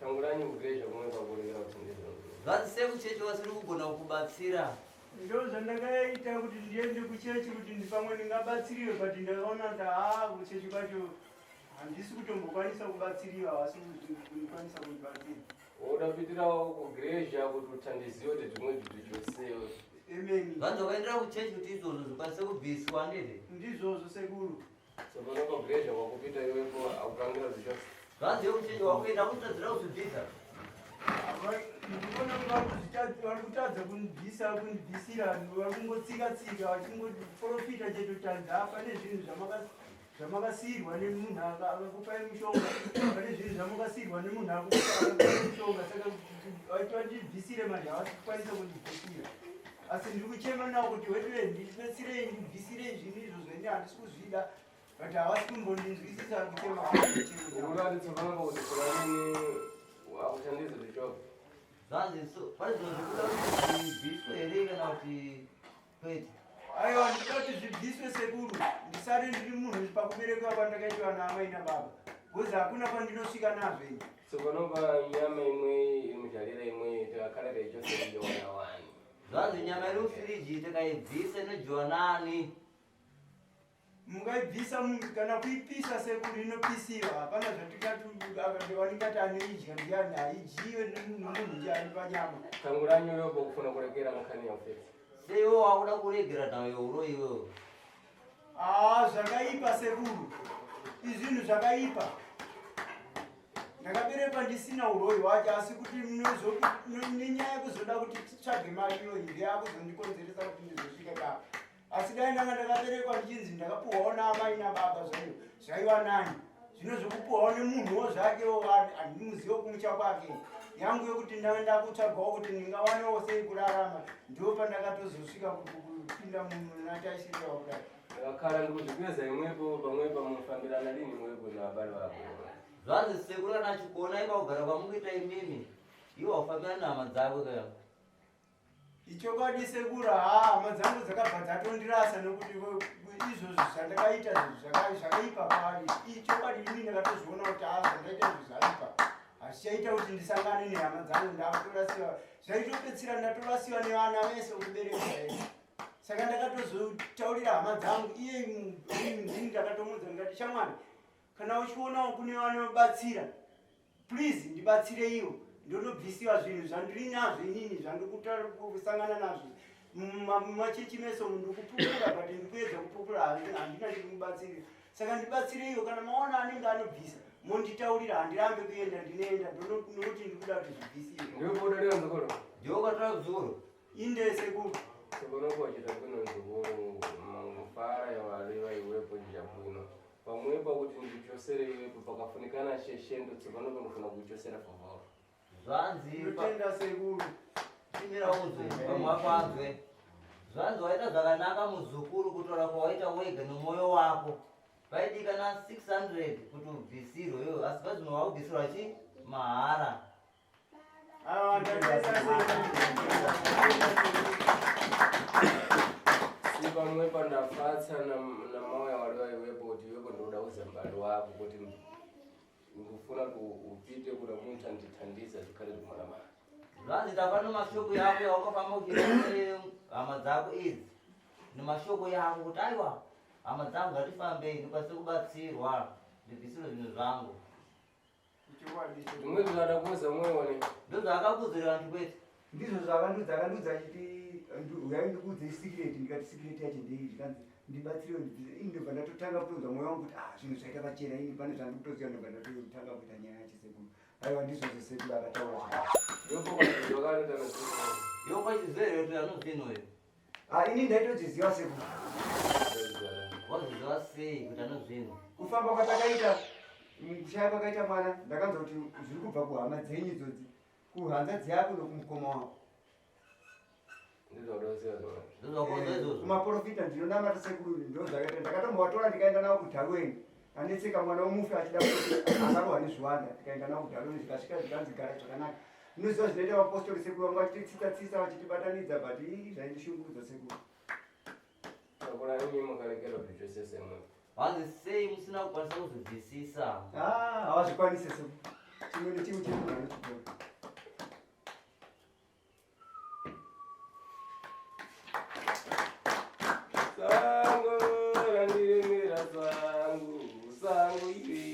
Tanguranyi kugeja kumwe kwakurekera kutendeza. Zvanzi sekuchechi vasiri kugona kukubatsira. Ndo zvandakaita kuti ndiende kuchechi kuti pamwe ndingabatsiriwe, but ndakaona kuti haa, kuchechi kwacho handisi kutombokwanisa kubatsiriwa, havasi kukwanisa kundibatsira. Woda kupitirawo kugeja kuti utandiziwe kuti zvimwe zvinhu zvosewo. Emeni. Zvanzi wakaendera kuchechi kuti izvozvo zvikwanise kubviswa, ndizvo? Ndizvozvo sekuru. Tsopano kugeja kwakupita iwepo akurangira zvichose. Zvanzi yekuchechi wakuenda kutadzira kuzvibvisa. Ndikuona vari kutadza kundibvisa, kundibvisira vari kungotsika tsika vachingoprofita chete kuti hanzi ha, pane zvinhu zvamakasiyirwa nemunhu akakupai mushonga, pane zvinhu zvamakasiyirwa nemunhu akakupai mushonga, saka vandibvisire manje havasi kukwanisa kundibvisira. Asi ndiri kuchema navo kuti weduwe, ndibatsirei, ndibvisirei zvinhu izvozvo, ini handisi kuzvida, but havasi kumbondinzwisisa kuchema kwangu. Urati tsopano pakuti kuranini akuthandiza zvichoko. Zvanzi so pane zvinhu zvikuda kuti zvibviswe here kana kuti kwete? Aiwa, ndinoda kuti zvibviswe sekuru, ndisare ndiri munhu pakuberekwa kwandakaitwa naamai nababa, because hakuna kwandinosvika nazvo ini. Tsopano pa nyama imwe iri mujalira imwe takakhala taichose iona wani. Zvanzi nyama iri mufiriji tikaibvisa inodyiwa nani? Mungaibvisa kana kuipisa sekuru, inopisiwa, hapana zvatingati anoidya ndiani, haidyiwe nomunhu ndiani panyama. Tanguranyi iwepo kufuna kurekera nkhani ya ufesi. Seiwe wakuda kuregera nhau yeuro iwewe. Aa, zvakaipa sekuru, izvinhu zvakaipa. Ndakaberekwa ndisina uroyi hwacho, asi kuti nenyaya yekuzoda kuti titsvage mari iyoyi ndeyakuzondikonzeresa kuti ndizosvika kapa. Asi dai ndanga ndakaberekwa ndichinzi ndakapuhwawo naamai nababa zvaiyo zvaiva nani. Zvino zvekupuhwawo nemunhuwo zvakewo handimuzivo kumucha kwake, yangu yekuti ndanga ndakutsvagawo kuti ndingawanewo sei kurarama, ndo pandakatozosvika kupinda munataisirira kudai. Ndakakhala ndikuzvikweza imwepo pamwe pamufambirana lini imwepo naabale vako. Zvanzi sekuru kana achikuona ipa kugara kwamukuita imimi, iwe waufambira nehama dzako kaya. Ichokwadi sekuru, haa, hama dzangu dzakabva dzatondirasa nokuti izvozvo zvandakaita zvakaipa kwavari. Ichokwadi, ini ndakatozviona kuti haa, zvandaita izvo zvaipa, hazvichaita kuti ndisangane nehama dzangu, ndakutorasiwa, zvaitopedzisira ndatorasiwa nevana vese kubereka ese. Saka ndakatozotaurira hama dzangu, iye ndini ndakatomudza ndikati, shamwari, kana uchionawo kune vanobatsira, please ndibatsireiwo, ndonobvisiwa zvinhu zvandiri nazvo inini, zvandiri kusangana nazvo mumachechi meso. Ndikupupura, but ndikuedza kupupura, handina ndiri mubatsiri, saka ndibatsireiwo. Kana maona anenge anobvisa monditaurira, handirambe kuenda, ndinoenda nokuti ndikuda kuti zvibvisiwe. Ndiwe podalira mzukuru. Ndiwe ukatora muzukuru. Inde sekuru. Tsopano kochita bwino mzukuru, mangufara yawareva iwepo nja bwino. Pamwepo kuti ndichosere iwepo pakafunikana sheshendo, tsopano panofuna kuchosera favoro. Zvanzi Ndinotenda sekuru. Chimira unzwe, vamwe vako anzwe. Zvanzi waita zvakanaka muzukuru kutora kwawaita wega nomwoyo wako. Paidikana 600 kuti ubvisirwe iwewe, asi pazvino wakubvisirwa chi mahara. Aiwa, ndatenda sekuru. Si pamwepo ndafatsa namauya wareva iwepo kuti iwepo ndoda kuza mbali wako kuti ndikufuna kuti upite kuna munthu andithandiza zikhale zikumalamala. Zvanzi tafa nemashoko yako yawakafamba uchiita hama dzako idzi, nemashoko yako kuti aiwa, hama dzangu, ngatifambei ndikwanise kubatsirwa, ndibvisirwe zvinhu zvangu. Ichokwadi. Zvimwe zvada kuza mweone. Ndozvaakakudzira vantu kwete. Ndizvo zvakandudza, akandudza achiti, "Uyai ndikuudze secret." Ndikati, "Secret yacho ndei?" Zvikanzi, "Ndibatsirewo ndibvise." Ini ndobva ndatotanga kutonzwa mwoyo wangu kuti ah, zvinhu zvaita pachena, ini pane zvandikutoziva. Ndobva ndatotanga kuita nyaya yacho sekuru. Aiwa, ndizvozvo sekuru, akataura zvakanaka. Ndipo kwazvakatoita nazvino. Iwe kwachiziva here kuti anozvinhu uyu? Ah, ini ndaitodziziva sekuru. Wazviziva sei kuti anozvinhu? Kufamba kwatakaita, kushaya kwakaita mwana, ndakanzwa kuti zviri kubva kuhama dzenyu idzodzi, kuhanzadzi yako nokumukoma wako. Ndizvo zvona. Ndozvakuonza izvozvo. Kumaprofita ndinonamata sekuru, ndo zvakaita. Ndakatombovatora ndikaenda navo kudharweni, anetseka mwana womufi achida kuti akarohwa nezviwanda. Tikaenda navo kudharweni, zvikasvika zvikanzi, "Gara zvakanaka." Unoziva zvinoita vapostori sekuru, vanga vachititsitsa tsitsa vachitibatanidza, but ii, zvaindishungurudza sekuru. Sakura imi mukarekera kuti chose semwe. Vanzi sei musina kukwanisa kuzvibvisisa? Ah, havazvikwanise sekuru. Chimwe nechimwe chiri munhu anochigona. Sango randiremera sango, sango ire.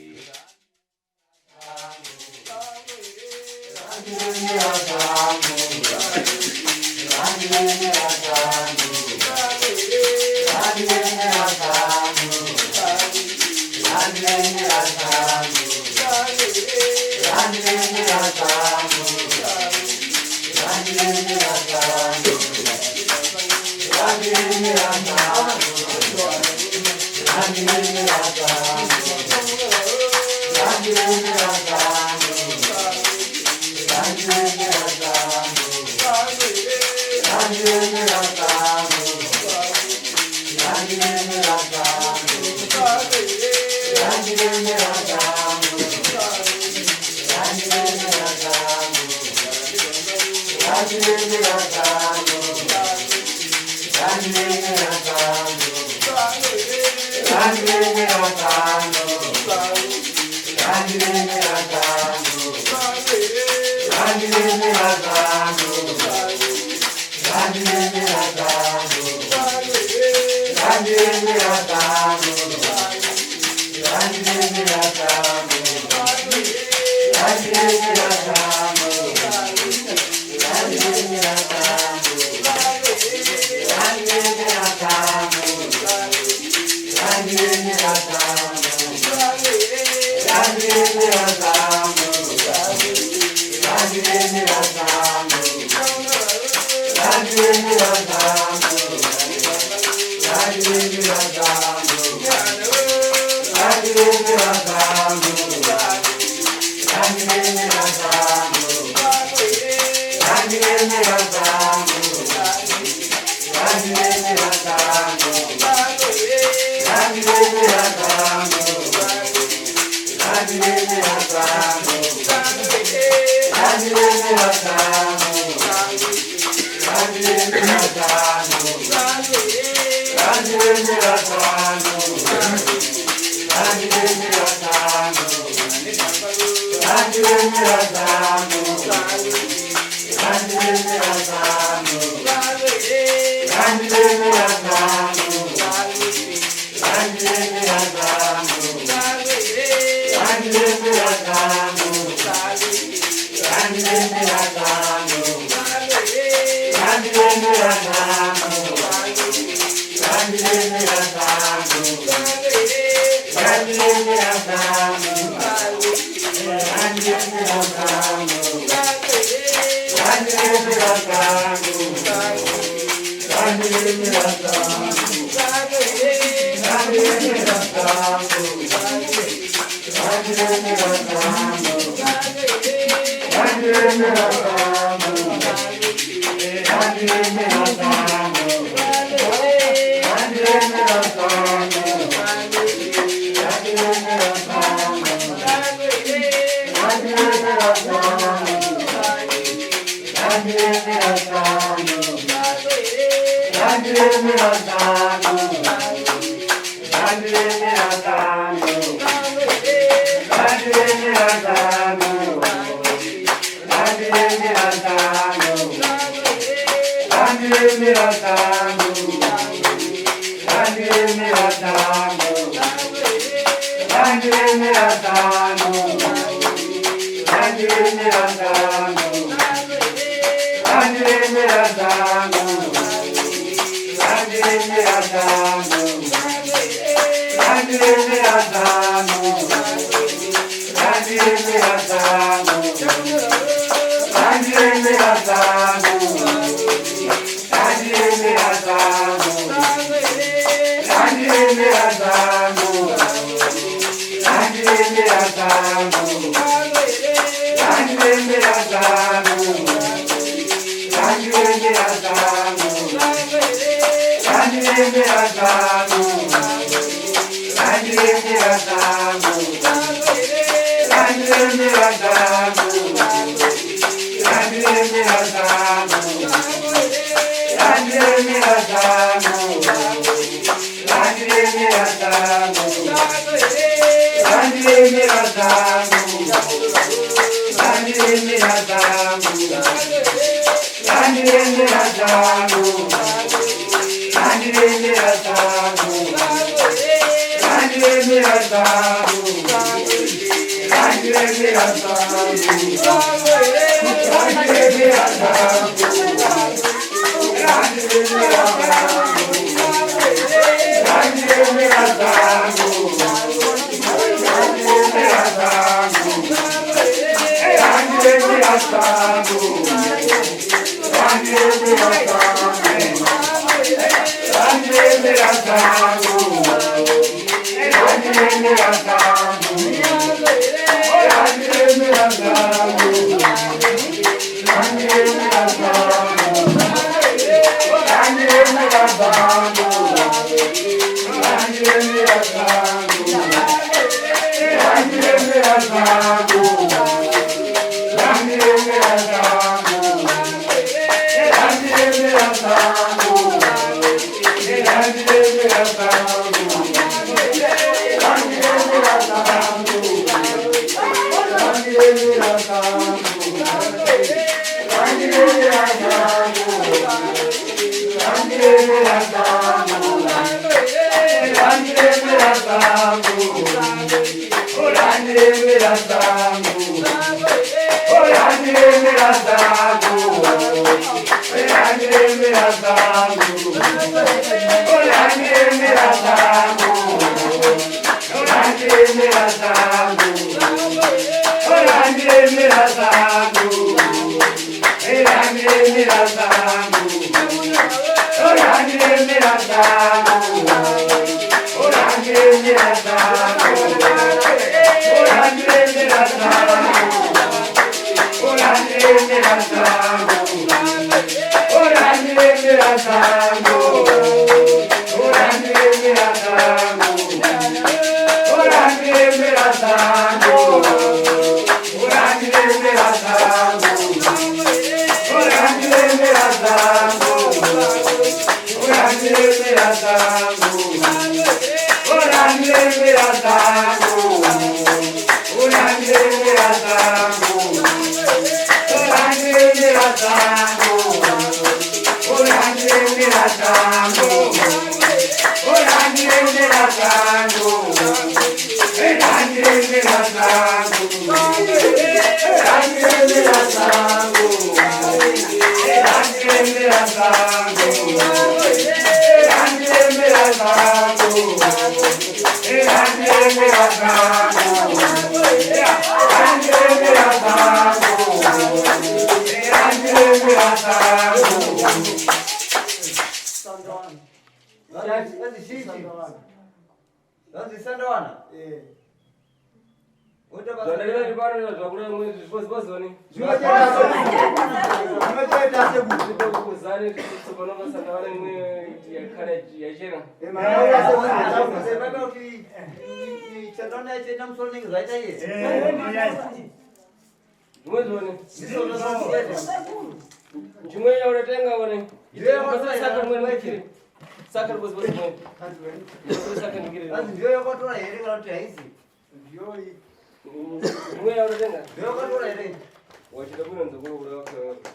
Thank you.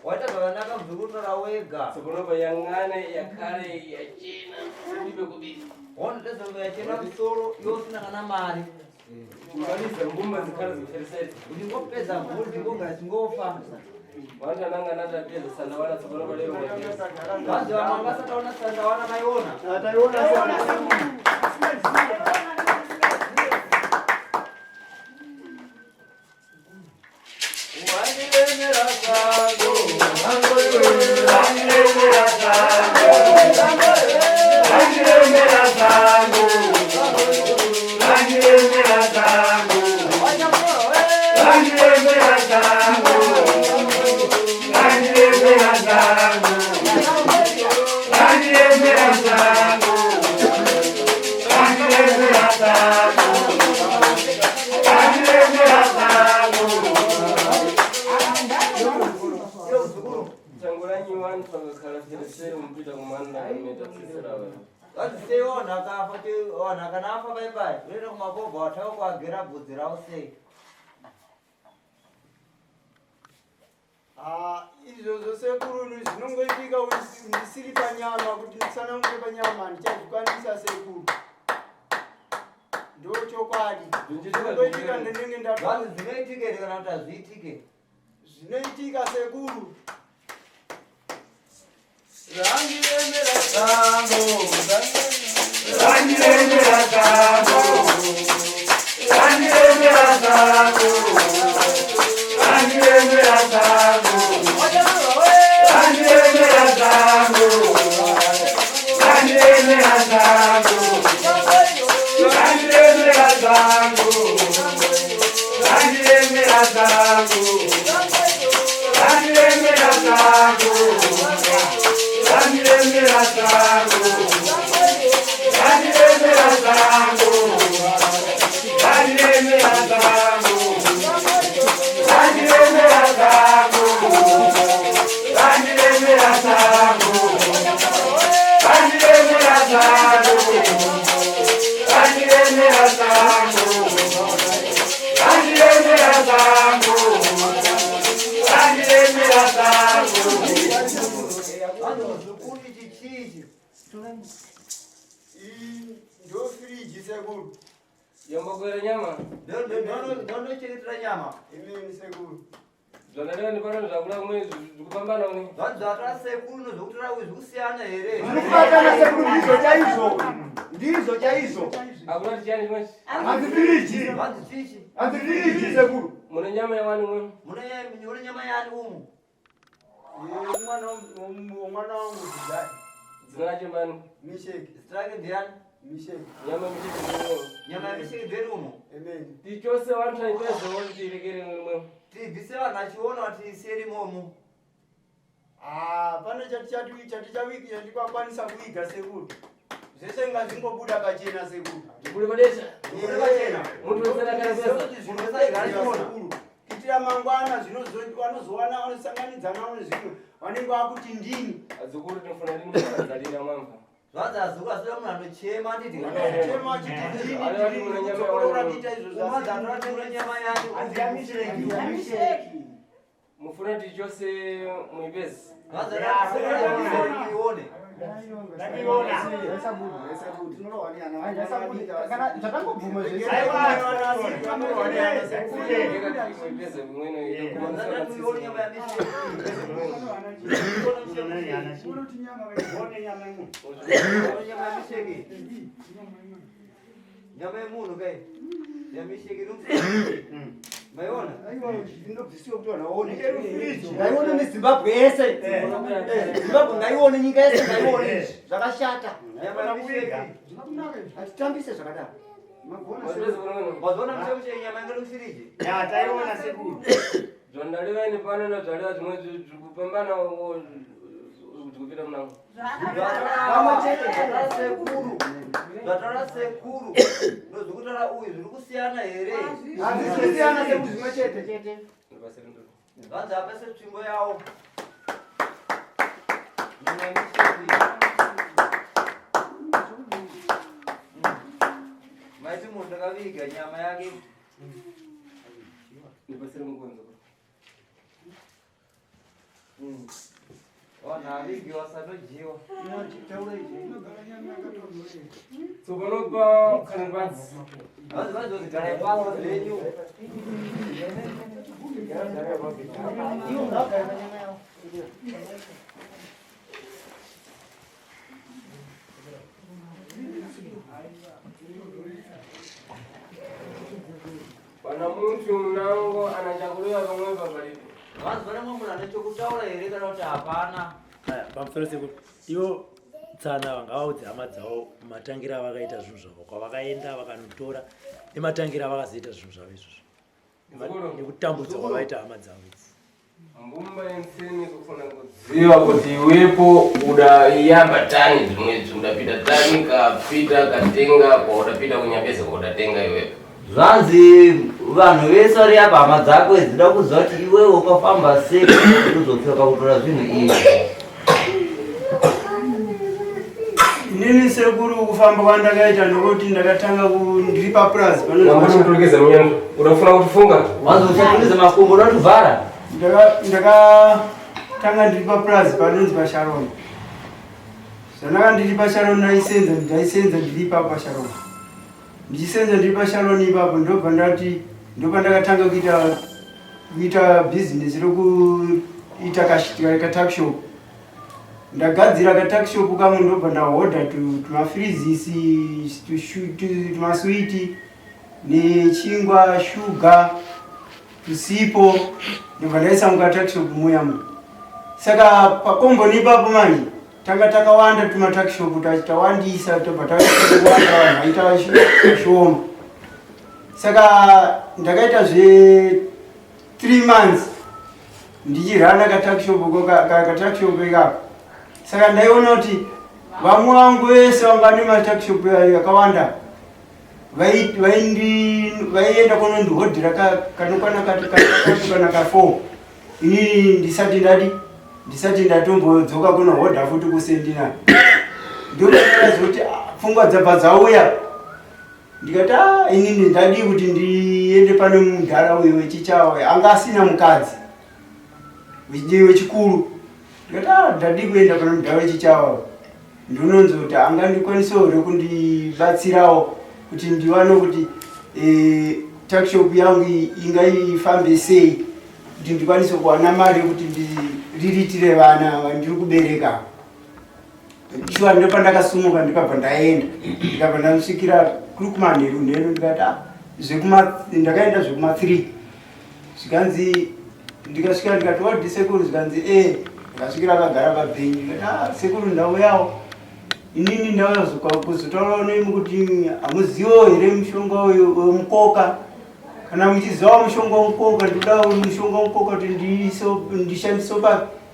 Waita zvakanaka muzukuru wega. Tsopano yang'ane yakare yachena ibe kubisa. Ona tezonga yachena musoro yosina kana mari. Kumaliza mbumba zikhala ziphelisele. Ndingopedza mhuri ndingogara chingofa. Vantu ananga natapedza sandawana tsopano palero. Vanzi vamwe vangasataona sandawana maiona. Tangulanyi vantu vakakhala phelisele mupita kumanda kameta tsitsira vanhu. Vanzi sei vanhu akafa vanhu kana afa pai pai unoenda kumabhobha watanga kuagera bvudzi ravo sei. Izvozvo sekuru zvinongoitika ndisiri panyama kuti ndisanangure panyama ndichazvikwanisa sekuru. Ndochokwadi. Chokwadi. Zvinoitika ndinenge nda Zvanzi zvinoitika here kana kuti hazviitike? Zvinoitika sekuru. Randiremera zango, randiremera zango, randiremera zango, randiremera zango, randiremera zango, randiremera zango, randiremera zango, randiremera zango, randiremera zango, randiremera zango, randiremera zango, randiremera zango, randiremera zango, randiremera zango, randiremera zango, randiremera zango, randiremera zango, randiremera zango. Vanzi muzukuru ichi chichi. Ndo firiji sekuru. Yambokwera nyama. Ndonochengetera nyama. Imini sekuru. Zvandareva ndipano zvakura kumwe zvikufambana umwe. Zvanzi zvatora sekuru nozvokutora uyu zvikusiyana here? Zvinobatana sekuru, ndizvo chaizvo. Ndizvo chaizvo. Akuna tichani chimwe. Hanzi firiji. Zvanzi chichi. Hanzi firiji sekuru. Mune nyama yawani mwe. Mune nyama yani umu? Mwana wangu Zidai. Zina rache mbani? Misheki. Zita rake ndiani? Misheki. Nyama misheki mwe. Nyama yamisheki nderi umu? Amen. Tichose vantu aipezo tirekere mwe. Tibvise vanhu achiona kuti isiyeri imomo. Ah, pane chati chati chati chaviki chandikakwanisa kuiga sekuru. Zvese ngazvingobuda pachena sekuru. Zvibule padesha. Zvibule pachena. Muntu wese akapesa. Munhu wese aigara achiona. Sekuru. Kuitira mangwana zvinozoanozowana vanosanganidzana nezvimwe vanenge vakuti ndini. Adzukuru tinofana rinozarira mwamva. Zvanzi azukuru asina munhu anochema nditi. Chema achiti ndini ndini kudzokorora kuita izvo Umanzi anotora nyama yani. Hanzi yamisheki. Mufuna tichose muipezi. Zvanzi anotora ione. Zvatangobvuma Muipeze mwene. Zvanzi nyama yamisheki. Nyama yamisheki. Nyama yemunhu kai. Yamisheki iri Maiona? Ndinobvisiwa kuti vanhu vaone. Ngaione neZimbabwe yese. Zimbabwe ngaione, nyika yese ngaione izvi. Zvakashata. Nyama yamisheki. Hatitambise zvakadaro. Mazoona mushe nyama ingari mufiriji? Ya, taiona sekuru. Zvandareva ini pano nazvareva zvimwe zvikupambana zvikupinda munango. Pamwe chete zvatara sekuru. Zvatara sekuru. Ndozvekutaura uyu zviri kusiyana here? Hazvisi kusiyana sekuru, zvimwe chete. Zvanzi apese tsvimbo yawo. Nyama yemisheki. Maiti munhu ndakaviga nyama yake. Ndipasire mukonzo. Vanhu avigi vasanojiwa. Tsopanopa kana panzi. Vanzi vazozigara pasi zvenyu. Iwo ngagare panyama yawo. Pana muntu munango anachakulewa pamwe pabalipo. Vanzi pane mumwe munhu ane chokutaura here kana kuti hapana? Aya, pamusoro sekuru, ivo tsana vangavaudze hama dzavo matangira avakaita zvinhu zvavo, kwavakaenda vakanotora nematangira avakazoita zvinhu zvavo izvozvo, nekutambudzwa kwavaita hama dzavo idzi. Mbumba yenseni kufuna kuziva kuti iwepo udayamba tani zvimwe udapita tani kapita katenga kwaudapita kunyambeza kwaudatenga iwepo. Zvanzi vanhu vese vari apa hama dzako dzida kuziva kuti iwewe ukafamba sei kuti uzopfeka kutora zvinhu izvi. Inini sekuru kufamba kwandakaita nokuti ndakatanga ndiri papurazi. Nambochikuturikidza munyana. Udafuna kutifunga? Wanzi usaturidza makumbo unotivhara. Ndakatanga ndiri papurazi panonzi paSharon. Zvandaka ndiri paSharon ndaisenza ndiri ipapo paSharon. Ndichisenza ndiri paSharon ipapo ndobva ndati ndopandakatanga kuita kuita bhizinesi rokuita katakshop. Ndagadzira katakshop kamwe ndobva ndahodha tumafrizisi, tumaswiti nechingwa, shuga, tusipo ndobva ndaisa mukatakshop muya mu. Saka pakomboni ipapo manje tanga takawanda tumatakshop tawandisa tobva tawanda vanhu vaita vashoma. Saka ndakaita zve 3 months ndichirana katakshop katakshop ikako. Saka ndaiona kuti vamwe vangu vese vanga nematakshop yakawanda vaienda kunondihodhera kanokwana kana ka4 inini ndisati ndadi ndisati ndatombodzoka kunohodha futi kusendina. Ndokazoti pfungwa dzabva dzauya ndikati a inini ndadii kuti ndiende pane mudhara uyu wechichawa anga asina mukadzi wechikuru. Ndikati a ndadii kuenda pane mudhara wechichawa ndinonzi kuti angandikwanisawo here kundibatsirawo kuti ndiwane kuti e, takshop yangu ingaifambe sei kuti ndikwanise kuwana mari yekuti ndiriritire vana vandiri kubereka. Shuwa ndopandakasumuka ndikabva ndaenda ndikabva ndasvikira kuri kumanheru nheru ndikati ah, zvekuma ndakaenda zvekuma 3 zvikanzi ndikasvika ndikati wadi sekuru zvikanzi e ndikasvikira akagara pabhenji ndikati ah, sekuru ndauyawo inini ndauya kuzotaurawo nemi kuti hamuziwo here mushonga uyu wemukoka kana muchizivawo mushonga wemukoka ndikudawo mushonga wemukoka kuti ndishandise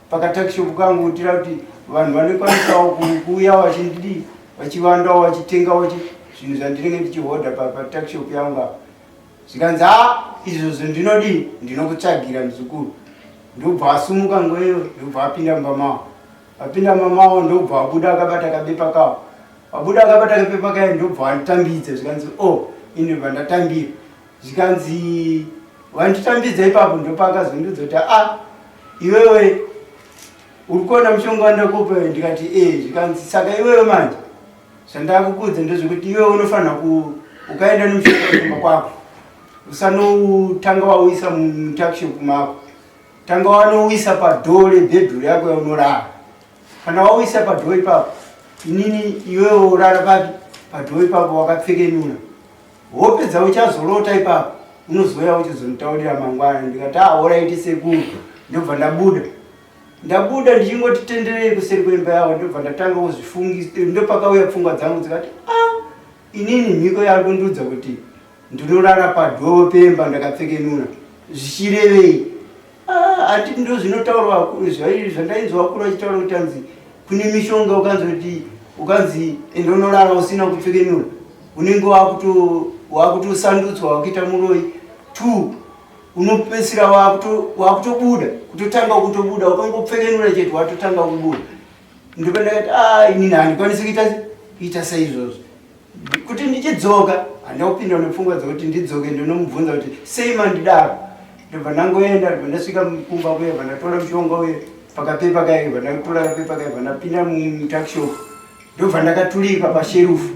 pakatakishopu kangu kuitira kuti vanhu vanokwanisawo kuuya vachindidii vachiwandawo vachitengawo zvinhu zvandinenge ndichihodha patakishopu yangu apa. Zvikanzi a izvozvo ndinodii ndinokutsvagira muzukuru. Ndobva asumuka ngweyo ndobva apinda mumba mawo. Apinda mumba mawo ndobva abuda akabata kabepa kawo. Abuda akabata kabepa kaye ndobva anditambidza zvikanzi o oh, ini ndobva ndatambira. Zvikanzi wanditambidza ipapo ndopaakazondiudza kuti a iwewe uri kuona mushonga wandakupa ndikati e zvikanzi saka iwewe manje zvandakukudza ndezvekuti iwewe unofanira ku ukaenda nemushonga kumba kwako usanoutanga wauisa mutakishop mako tanga wanouisa padhoo rebhedhuru yako yaunorara kana wauisa padhoo ipapo inini iwewe urara papi padhoo ipapo wakapfekenura hope dzauchazorota ipapo unozouya uchizonditaurira mangwana ndikati ahoraiti sekuru ndobva ndabuda ndabuda ndichingoti tenderei kuseri kwemba yavo ndobva ndatanga kuzvifungisa ndopakauya pfungwa dzangu dzikati ah inini mhiko yaari kundiudza kuti ndinorara padhoo pemba ndakapfekenura zvichirevei ah, ati ndo zvinotaurwa zvandainzwa vakuru vachitaura kuti anzi kune mishonga ukanzi kuti ukanzi ende unorara usina kupfekenura unenge wakutosandutswa wakuita muroyi two unopedzisira wakutobuda kutotanga kutobuda ukangopfekenura chete watotanga kubuda ndipo ndakati ah, inini handikwanisi kuita kuita saizvozvo kuti ndichidzoka handakupinda nepfungwa dzekuti ndidzoke ndinomubvunza kuti sei mandidaro ndobva ndangoenda ndobva ndasvika kumba kuye bva ndatora mushonga uye pakapepa kaye bva ndatora kapepa kaye bva ndapinda mutakshop ndobva ndakatulika pasherufu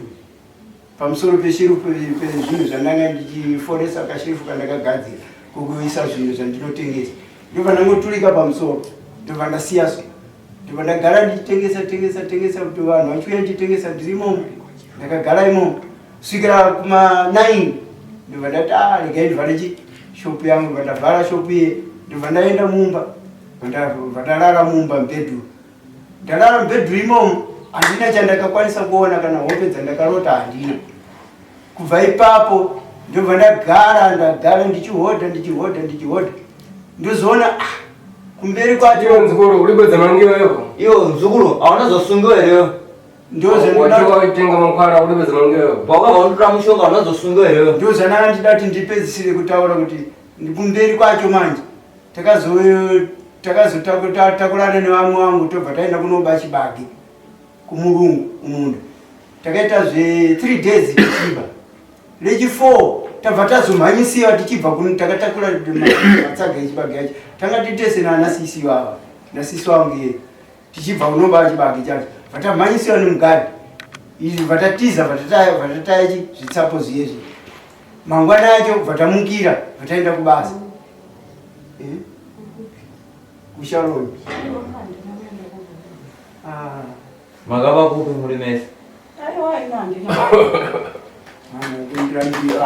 pamusoro pesherufu pezvinhu zvandanga ndichiforesa kasherufu kandakagadzira kokuisa zvinhu zvandinotengesa ndobva ndangotulika pamusoro ndobva ndasiya so ndobva ndagara ndichitengesa tengesa tengesa kuti vanhu vachiuya ndichitengesa ndiri imomo ndakagara imomo svikira kuma 9 ndobva ndati ah regai ndivhare chi shopu yangu ndobva ndavhara shopu iye ndobva ndaenda mumba ndobva ndarara mumba mubhedhuru ndarara mubhedhuru imomo handina chandakakwanisa kuona kana hope dzandakarota handina kubva ipapo ndobva ndagara ndagara ndichihodha ndichihodha ndichihodha ndozoona ah, kumberi kwacho Iwe mzukuru uri kwedza mangiwa yako Iwe mzukuru hauna zosungiwa here? Ndozvandinotenga mankwara uri kwedza mangiwa yako. Wakabva unotora mushonga hauna zosungiwa here? Ndozvandanga ndida kuti ndipedzisire kutaura kuti kumberi kwacho manje takazotakurana nevamwe vangu tobva taenda kunoba chibage kumurungu kumunda takaita zve 3 days tichiba rechi 4 tabva tazomhanyisiwa tichibva kuno takatakura matsaga echibage yacho tanga titese naana sisi vava nasisi vangu iye tichibva kunoba chibage chacho bva tamhanyisiwa nemugadhi. Izvi vatatiza vatataya vatataya chi zvitsapo zviye zvi. Mangwana acho vatamukira vataenda kubasa. Eh? KuSharon. Ah. Makava kupi muri mese? Aiwa ino handina.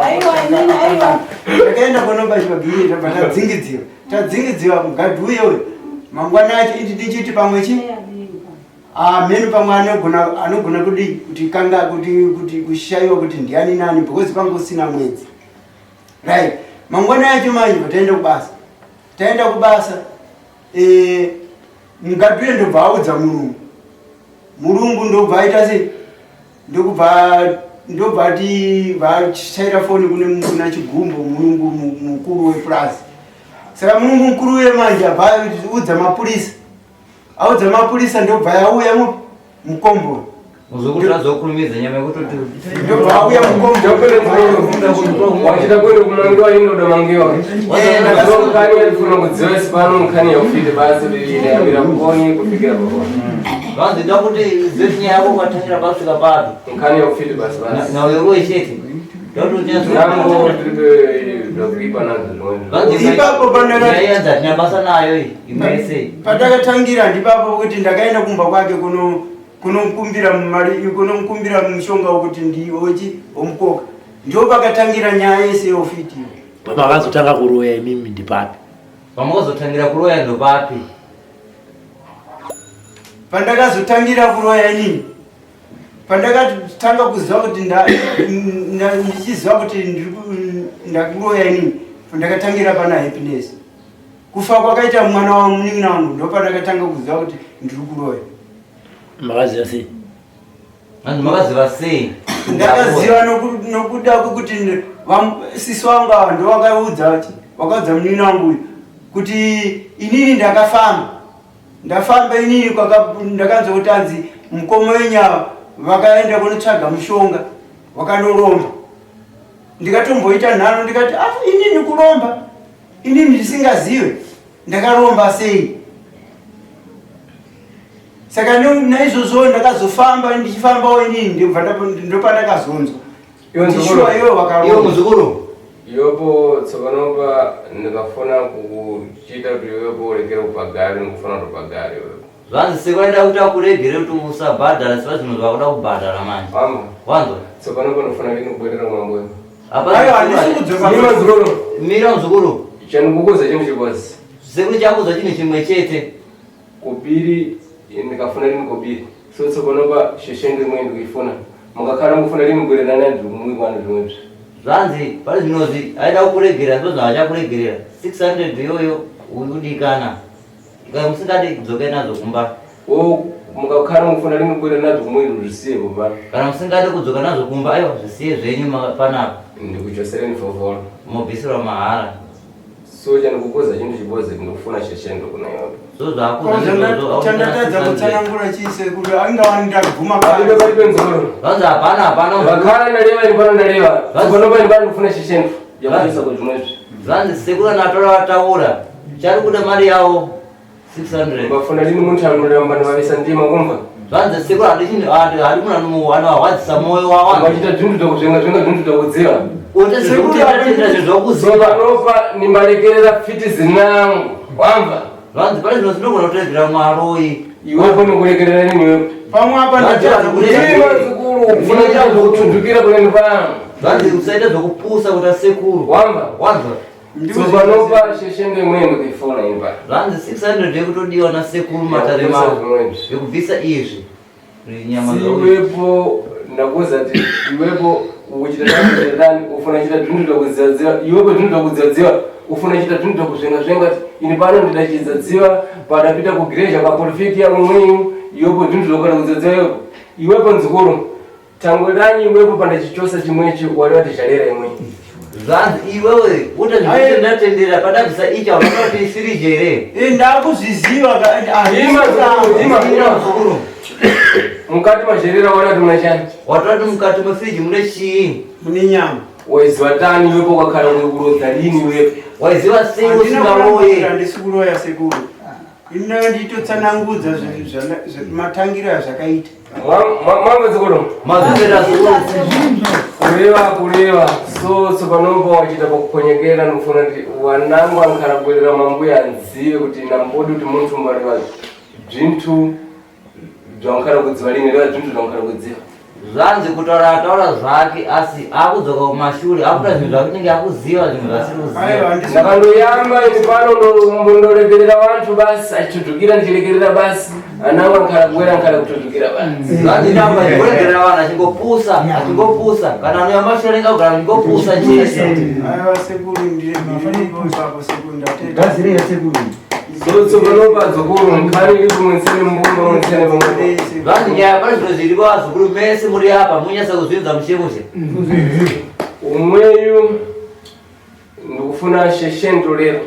Aiwa inini aiwa. Takaenda kunoba chibagiri tabva tadzingidziwa. Tadzingidziwa mugadhi uye uyu. Mangwana acho iti tichiti pamwe chi Ah, mheno pamwe anogona anogona kudii kuti kanga kuti kuti kushaiwa kuti ndiani nani because panga usina mwedzi. Right. Mangwana acho manje taenda kubasa. Taenda kubasa eh mugadhi uye ndobva audza murungu. Murungu ndobva aita sei? Ndokubva ndobva ati vachaira foni kune kuna Chigumbo murungu mukuru wepurazi. Saka murungu mukuru uye manje abva audza mapurisa. Audza mapurisa ndobva yauya mukomboni. Muzukuru azokurumidza nyama yekutoti ndobva auya mukomboni. Wachida kuenda kumangiwa inoda mangiwa. Ndakani yandifuna kudziva sipano nkhani yaufite basi ndiyambira kukoni kufikira pakoni. Vanzi da kuti zeti nyaya yako ukatangira pasvika papi. Nkhani yaufite basi basi. Nauyewo chete. Nango tiripe zvakuipa nazvo zvimwe. Ipapo pandaka- Nyaya basa nayo iyi imwe Patakatangira ndipapo kuti ndakaenda kumba kwake kuno kunomukumbira mari kunomukumbira mushonga wekuti ndiochi omukoka. Ndipo pakatangira nyaya yese yeufiti. Pamakazotanga kuroya imimi ndipapi? Pamakazotangira kuroya ndopapi? Pandakazotangira kuroya inini pandakatanga kuziva kuti ndichiziva kuti ndakuroya inini ndakatangira pana Happiness. Kufa kwakaita mwana wa munin'ina wangu ndopandakatanga kuziva kuti ndiri kuroya. Makaziva sei? Vanhu makaziva sei? Ndakaziva nokuda kwekuti sisi wangu ava ndovakaudza vakaudza munin'ina wangu uyu kuti inini ndakafamba. Ndafamba inini ndakanzwa kuti anzi mukoma wenyu ava vakaenda kunotsvaga mushonga vakanoromba. Ndikatomboita nharo ndikati ah, inini kuromba inini ndisingazive ndakaromba sei. Saka naizvozvo ndakazofamba ndichifambawo inini ndobva ndopandakazonzwa Iwe kuti shuwa iwe wakaromba. Iwe muzukuru. Iwepo tsopanopa ndikafuna kukuchita kuti iwepo urekere kupagari ndikufuna kuti upagare iwepo. Zvanzi sekuenda kuti akuregere kuti usabhadhara sipa zvinhu zvakuda kubhadhara manje. Mama. Wanzwa? Tsopanopa ndofuna lini kubwerera kumambo. Hapana. Aiwa, handisi kudzoka. Mima muzukuru. Mira muzukuru. Chandikukuza chinhu chikozi. Sekuru chakuza chinhu chimwe chete. Kopiri ndikafuna lini kopiri. So tsopanopa sheshenge imwe ndikuifuna. Mukakhala mukufuna lini kubwerera naye ndikumuikwana zvimwezvi. Zvanzi pari zvinozvi aida kukuregerera zvo zvaachakuregerera 600 iyoyo urikudikana. Kana musingadi kudzokai nadzo kumba. O mukakhala mukufuna lini kubwerera nadzo kumwe zvisiye baba. Kana musingadi kudzoka nadzo kumba aiwa zvisiye zvenyu panapa. Ndikuchosereni fofolo. Mobvisirwa mahara. So chandikukuza chinhu chibozi ndikufuna sheshendo kuna iwepo. So zvakuza ndizvozvo Chandatadza kutsanangura chii sekuru angawani ndaguma Palibe palibe mzukuru. Zvanzi hapana hapana. Vakhala ndaleva ini pano ndaleva. Tsopanopa ini pano ndikufuna sheshendo. Yakuisa kuzvimwezvi. Zvanzi sekuru anatora vataura. Chari kuda mari yavo 600. Bafuna lini munthu anoramba ndivavisa ndima kumva. Zvanzi sekuru handi chinhu handi handi munhu anowarwadzisa moyo wawanhu. Vachita zvinhu zvakuzvenga zvenga zvinhu zvakudziva. Uite zvekutenda zvinhu zvakuziva. Tsopanopa nimbalekerera fiti zinangu. Wamva? Zvanzi pane zvinhu zvinogona kutoregera mwaroi. Iwepo nikurekerera nini iwepo. Pamwe apa ndatadza Ndima mzukuru kufuna chanzo kutundukira kuneni pano. Zvanzi usaita zvekupusa kuita sekuru. Wamva? Wanzwa? Tsopanopa sheshendo imwe ndikuifuna ini pano. Zvanzi 600 yekutodiwa nasekuru matare mavo. Yekubvisa izvi. Nyama Iwepo ndakuza kuti iwepo uchita dani ufuna chita zvinhu zvakudzivadziva iwepo zvinhu zvakudzivadziva ufuna chita zvinhu zvakuzvenga zvenga kuti ini pano ndidachidzadziva padapita kugireja kaporofiti yamumwenyu iwepo zvinhu zvakana kudzivadziva iwepo iwepo nzukuru tangodanyi iwepo pandachichosa chimwechi wari wati zhalera imwe Zvanzi iwewe uta zvekutendera padabvisa ichi hauna kuti isirije here? Ndakuzviziva Ima mzukuru, ima, ima. Mzukuru. Mukati mazherera wari wati muna chani Watati mukati mefiriji mune chii? Mune nyama. Waiziva tani iwepo wakakhala kurodza lini iwepo Waiziva sei usingaroye? Handisi kuroya sekuru. Ini nditotsanangudza matangiro azvakaita. Mamadzikuru. Mazvipera sekuru. Kureva kureva so tsopanopa wachita pakukonyekera ndikufuna kuti wanangu ankarabwerera mambuya anzive kuti nambodi kuti munthu mbaleva bzinthu bzvankara kudziva lini leva bzinthu zvankara kudziva. Zvanzi kutaura ataura zvake asi akudzoka kumashure akuita zvinhu zvakunenge akuziva zvinhu zvasiri kuziva. Ndakandoyamba ini pano ndorekerera vantu basi achitudukira ndichirekerera basi anangu ankarabwera ankara kutudukira basi. Zvanzi ndamba achikuregerera vanhu achingopusa achingopusa kana anoyamba shure anenge akugara achingopusa chete. Aiwa sekuru ndiregereripo ipapo sekuru ndatenda. Gadzirei sekuru. So tsopanopa dzukuru nkhani iri kumwetsene mbumba mwetsene pamwepo. Zvanzi nyaya pane zviro zviripo vazukuru mese muri apa munyasa kuzvinzwa mushe mushe. Umweyu ndikufuna sheshento lero.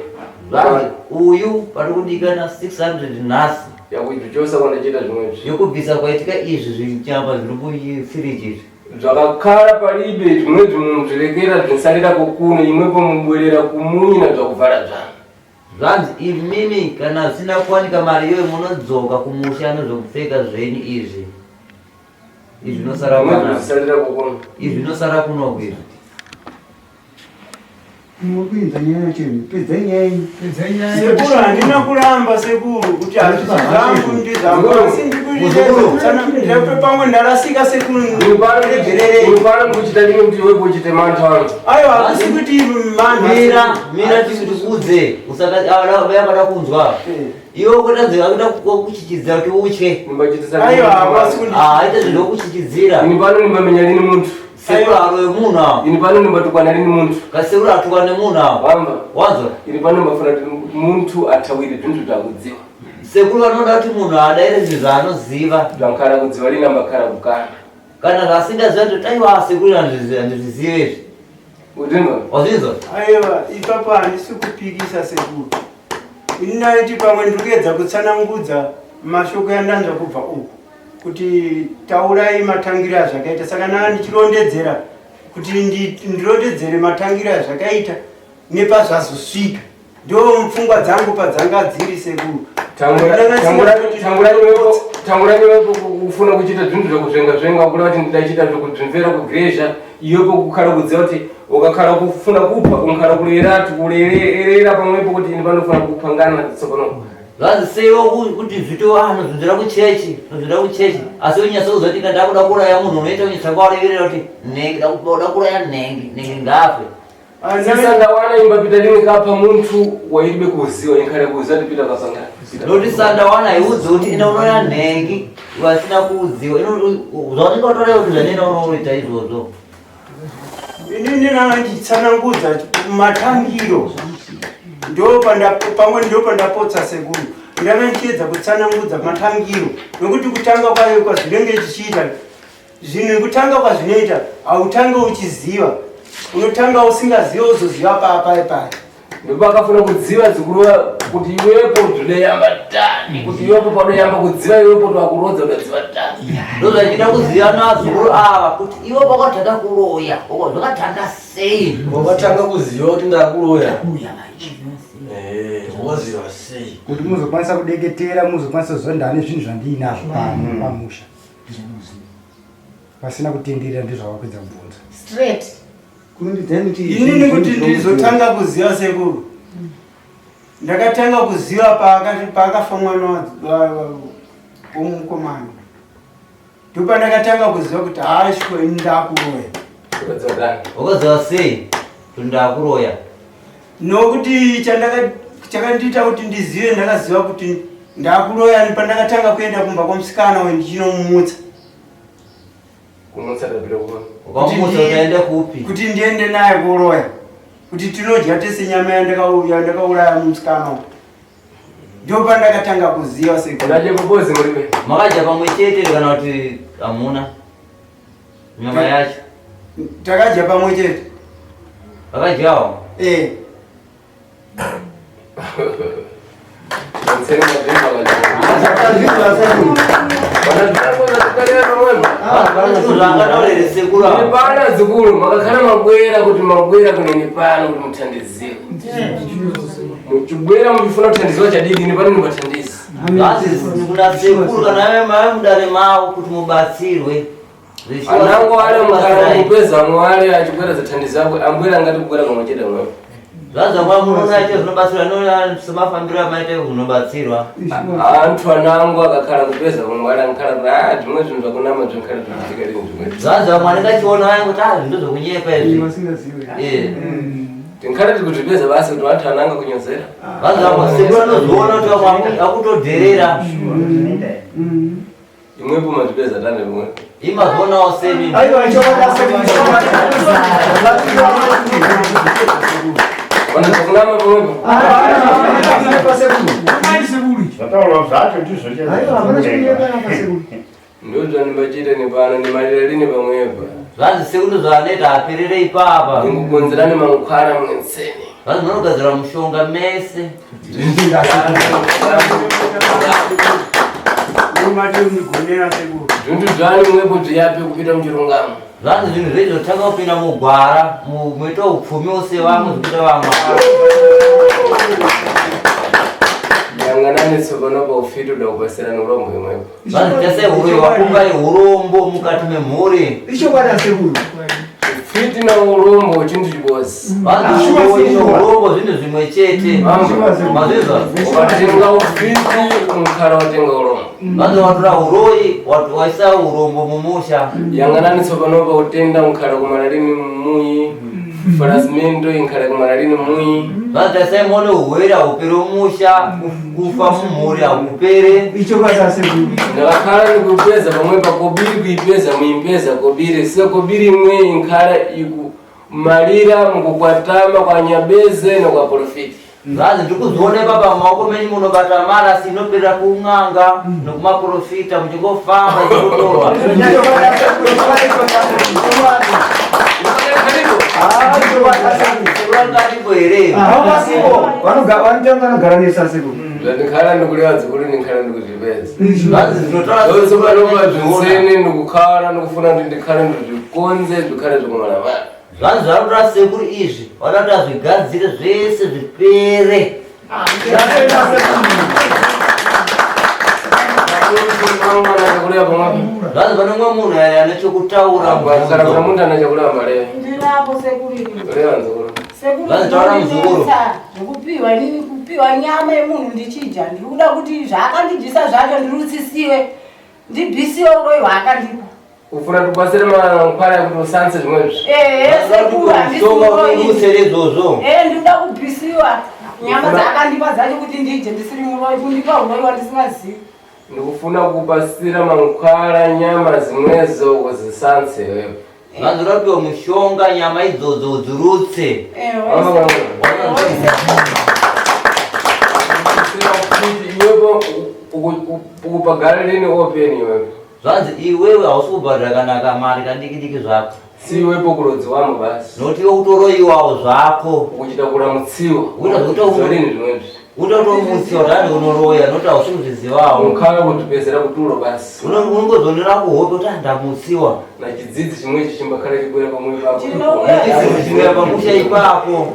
Zvanzi uyu pari kudikana 600 nhasi. Yakuichochosa kwandachita zvimwezvi. Yokubvisa kwaitika izvi zvinyama zviri mufiriji izvi. Zvakakara palibe zvimwezvi munzvirekera zvinsarira kokuno imwepo mubwerera kumunyi na zvakuvhara zvanu. Zvanzi imimi kana zvisina kuwanika mari iyoyo munodzoka kumusha nezvekupfeka zvenyu izvi. Izvi zvinosara Zvimwezvi panapa. zvisalira kokuno. Izvi zvinosara kunoku izvi. Mukuinza nyaya yacho imi. Pedzai nyaya yenyu. Sekuru handina kuramba sekuru kuti hazvisi zvangu ndezvangu asi ndikuiape pamwe ndarasika sekuru regererei. Pano ndikuchita lini kuti iwepo uchite manthu anu. Aiwa hakusi kuti manhu Mira, mira tikudze. Usaka kunzwa. Iwe kutanzi akuda kuchichidzira kuti utye. Aiwa hapasi kundi Ah, aita zvinhu zvokuchichidzira. Ini pano ndimbamenya lini munthu. Sekuru aroye munhu awo. Ini pano ndimbatukwana lini munthu. Kasekuru atukwa nemunhu awo. Wamba. Wanzwa? Ini pano ndimbafuna kuti munthu athawire bzinthu zvakudziwa. Sekuru vanoda kuti munhu adaire zvinhu zvaanoziva. Zvankara kudziwa lini ambakara kukana. Kana zvasingaziva kuti aiwa sekuru handizvizive izvi. Utimba. Wazvinzwa? Aiwa ipapo handisi kupikisa sekuru. Ini ndaiti pamwe ndiri kuedza kutsanangudza mashoko yandanzwa kubva uku kuti taurai matangiro azvakaita saka ndanga ndichirondedzera kuti ndirondedzere matangiro azvakaita nepazvazosvika ndo pfungwa dzangu padzanga dziri sekuru. Tanguraniwepo kufuna kuchita zvinhu zvekuzvenga zvenga kuda kuti ndidachita zvekudzvimvera kugresha iwepo kukhala kudziva kuti ukakhala kufuna kupha unkhala kuleratu kulerera pamwepo kuti ini panofuna kupangana tsopano. Zvanzi seiwo kuti zvito anozvinzira kuchechi, anozvinzira kuchechi. Asi unyatsa kuziva kuti ndakuda kuuraya munhu unoita unyatsa kuvareverera kuti nhengi ndakuda kuuraya nhengi, nhengi ngafe. Sisandawana imba pita lini kapa munthu wailibe kuziwa inkhale kuziwa kuti pita kapangana. Noti sandawana haiudzi kuti ina unoya nhengi vasina kuudziwa. Zvaunenge watoreva kuti zvanena unoita izvozvo. Inini ndanga ndichitsanangudza matangiro pamwe ndo pandapotsa sekuru ndanga ndichiedza kutsanangudza matangiro nokuti kutanga kwayo kwazvinenge tichiita zvinhu kutanga kwazvinoita hautange uchiziva unotanga usingazive uzoziva paapai pai. Ndopakafuna kudziva dzikurova kuti iwepo zvinoyamba tani kuti iwepo panoyamba kudziva iwepo twakurodza ukadziva tani. Ndozvachida kuziva nazukuru ava kuti iwe pakatanga kuroya zvakatanga sei? Wakatanga kuziva kuti ndakuroya. Waziva sei? Kuti muzokwanisa kudeketera muzokwanisa kuziva ndane zvinhu zvandiinazvo pano pamusha. Pasina kutenderera ndizvawapedza kubvunza. Straight. Inini kuti ndizotanga kuziva sekuru ndakatanga kuziva paakafa mwana womukomana ndopandakatanga kuziva kuti haashiko ini ndakuroya. Wakaziva sei kuti ndakuroya? Nokuti chakandiita kuti ndizive ndakaziva kuti ndakuroya pandakatanga kuenda kumba kwamusikana uyu ndichinomumutsa. Kumutsa tapira kuona. Ukamumutsa ukaenda kupi? Kuti ndiende naye kuroya. Kuti tinodya tese nyama yandakauraya musikana uyu. Ndipo pandakatanga kuziva sekuru. Ndadya kubozi muribe. Makadya pamwe chete kana kuti hamuna nyama yacho? Takadya pamwe chete. Vakadyawo? Eh. Mtsene madhemba kadya. Pana zikulu makakhala mabwera kuti mabwera kuneni pano kuti muthandiziwe muchibwera muchifuna kuthandiziwa chadidi ni pano nibathandizi Zvanzi kuna sekuru kana mave mudare mavo kuti mubatsirwe. Anango ale mukhala mupeza mwale achibwera zithandizi akwe ambwera angati kubwera kamwe chete mwepo. Zvanzi vamwe munoona icho zvinobatsirwa noona semafambiro amaita kunobatsirwa. Anthu anango akakhala kupeza komwe ale ankhala kuti ah zvimwe zvinhu zvakunama zvinkhala zvichitika lini zvimwe. Zvanzi vamwe anenge achiona vaya kuti ah zvinhu zvokunyepa izvi. Eh. Tinkhala tikutipeza basi kuti anthu ananga kunyozera. Zvanzi vamwe sekuru anozoona kuti vamwe akutodherera. Imwepo mazvipeza tane imwe. Imazoonawo semi. Aiwa, ichokwadi sekuru. Vanozokunama pamwepo. Zvataurwa zvacho ndizvo Ndozvandimbachiita nepano ndimalira lini pamwepo. Zvanzi sekuru zvaanoita aperere ipapa. Ndikukonzerani mankwara mwenseni. Zvanzi munogadzira mushonga mese. Zvintu zvani mwepo zviyape kupinda muchirungamo. Zvanzi zvinhu zvezvotanga kupinda mugwara muita upfumi wose vamwe zvikuita vamwe. Yanganani tsopano pa ufiti uda kupasirana urombo imwepo. Zvanzi tese huroyi wakunga urombo mukati memhuri. Ichokwadi sekuru. Ufiti na urombo chintu chibodzi. Zvanzi uroyi neurombo zvinhu zvimwe chete. Mazvizwa? Ukatenga ufiti mukhala watenga urombo. Zvanzi watora uroyi waisa urombo mumusha. Yanganani tsopano pa utenda mukhala kumalalini muyi. Farasimento inkhala kumalalini muyi. Zvanzi tasai muone urwere hauperi mumusha kufa mumhuri hakupere. Ichokwadi sekuru. Ndakakhala ndikupeza pamwe pa kobiri kuipeza muimpeza kobiri se kobiri imwe inkhala ikumalira mukukwatama kwa nyabeze na kwa profiti. Zvanzi ndikuzoona ipapa mumaoko menyu munobata mari asi inoperera kun'anga nekumaprofita muchingofamba ichikotorwa. Sekuru here? Havasipo. Vanotanga vanogara nesa sekuru. Zvandikhala ndikuleva dzikuru ndikhala ndikuzvipedza. Zvanzi zvinotaura Zosopanopa zvinsene ndikukhala ndikufuna kuti ndikhale ndizvikonze zvikhale zvikumalamala. Zvanzi zvanotora sekuru izvi vanoda kuti azvigadzire zvese zvipere. Zvanzi pane umwe munhu ane chokutaura Kana kuna munhu ane chakuleva maleyo. Ndinapo sekuru ini. Leva nzukuru. Sekuru Vanzi taura muzukuru. ndinonetsa zvekupiwa inini kupiwa nyama yemunhu ndichidya ndiri kuda kuti zvaakandidyisa zvacho ndirutsisiwe ndibvisiwe uroyi hwaakandipa. Ufuna tikupasire mankwara kuti usanse zvimwe izvi. Ehe sekuru handisi muroyi. Usere izvozvo. Ehe ndinoda kubvisiwa nyama dzaakandipa dzacho kuti ndidye ndisiri muroyi kundipa uroyi wandisingazivi. Ndikufuna kukupasira mankwara nyama zimwezo uzisanse wewe. Zvanzi unopiwa mushonga nyama idzodzo udzirutse. Iwepo ukupagara lini open iwepo. Zvanzi iwewe hausi kubhadhara kana kamari kadiki diki zvako. Si iwepo kulodzi wamo basi. Nokuti iwe kutoroyiwawo zvako. Ukuchita kulamutsiwa. Uita zvekuti Zolini zvimwe izvi. Utotomutsiwa kuti unoroya nokuti hausi kuzvizivawo. Mukhala kutipezera kutulo basi. Unongozonera kuhope kuti andamutsiwa. Na chidzidzi chimwe ichi chimbakhala chibwera pamwe papo. Chinouya. Chidzidzi chimwe pamusha ipapo.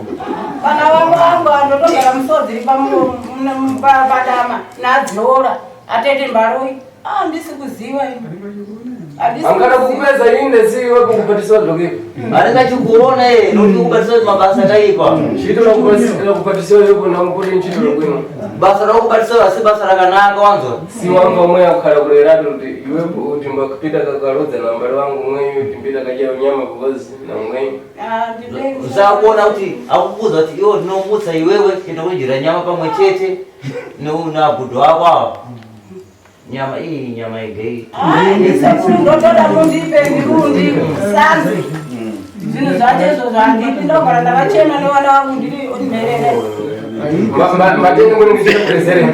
Vana vangu vangu vandotogara musodzi iri padama nadziora atete mbaroi handisi kuziva ini. Handisi Angada kuziva. kukupedza inde si iwepo kubatisiwa zvokipa. Anenge achikuona iye nokuti kubatisa mabasa akaipa. Chito nakubatisiwa iwepo nakuti nchito lokwino. Basa rakubatisa asi basa rakanaka wanzwa. Si wanga umwe akhala kuleratu kuti iwepo kuti mbakupita kakalodza na mbale wangu umweyo timbita kadya nyama because na umweyo. Ah, ndine- Usakuona kuti akukuudza kuti iwe ndinomutsa iwewe kuenda kudyira nyama pamwe chete nabhudhu wako ava. Nyama iyi nyama igei. Ah, ini sekuru ndotoda mundipe ndirundi sanzi zvinhu zvacho izvozvo handipi ndogara ndakachema nevana vangu ndiri mherere Matende mwene kuchita prezere.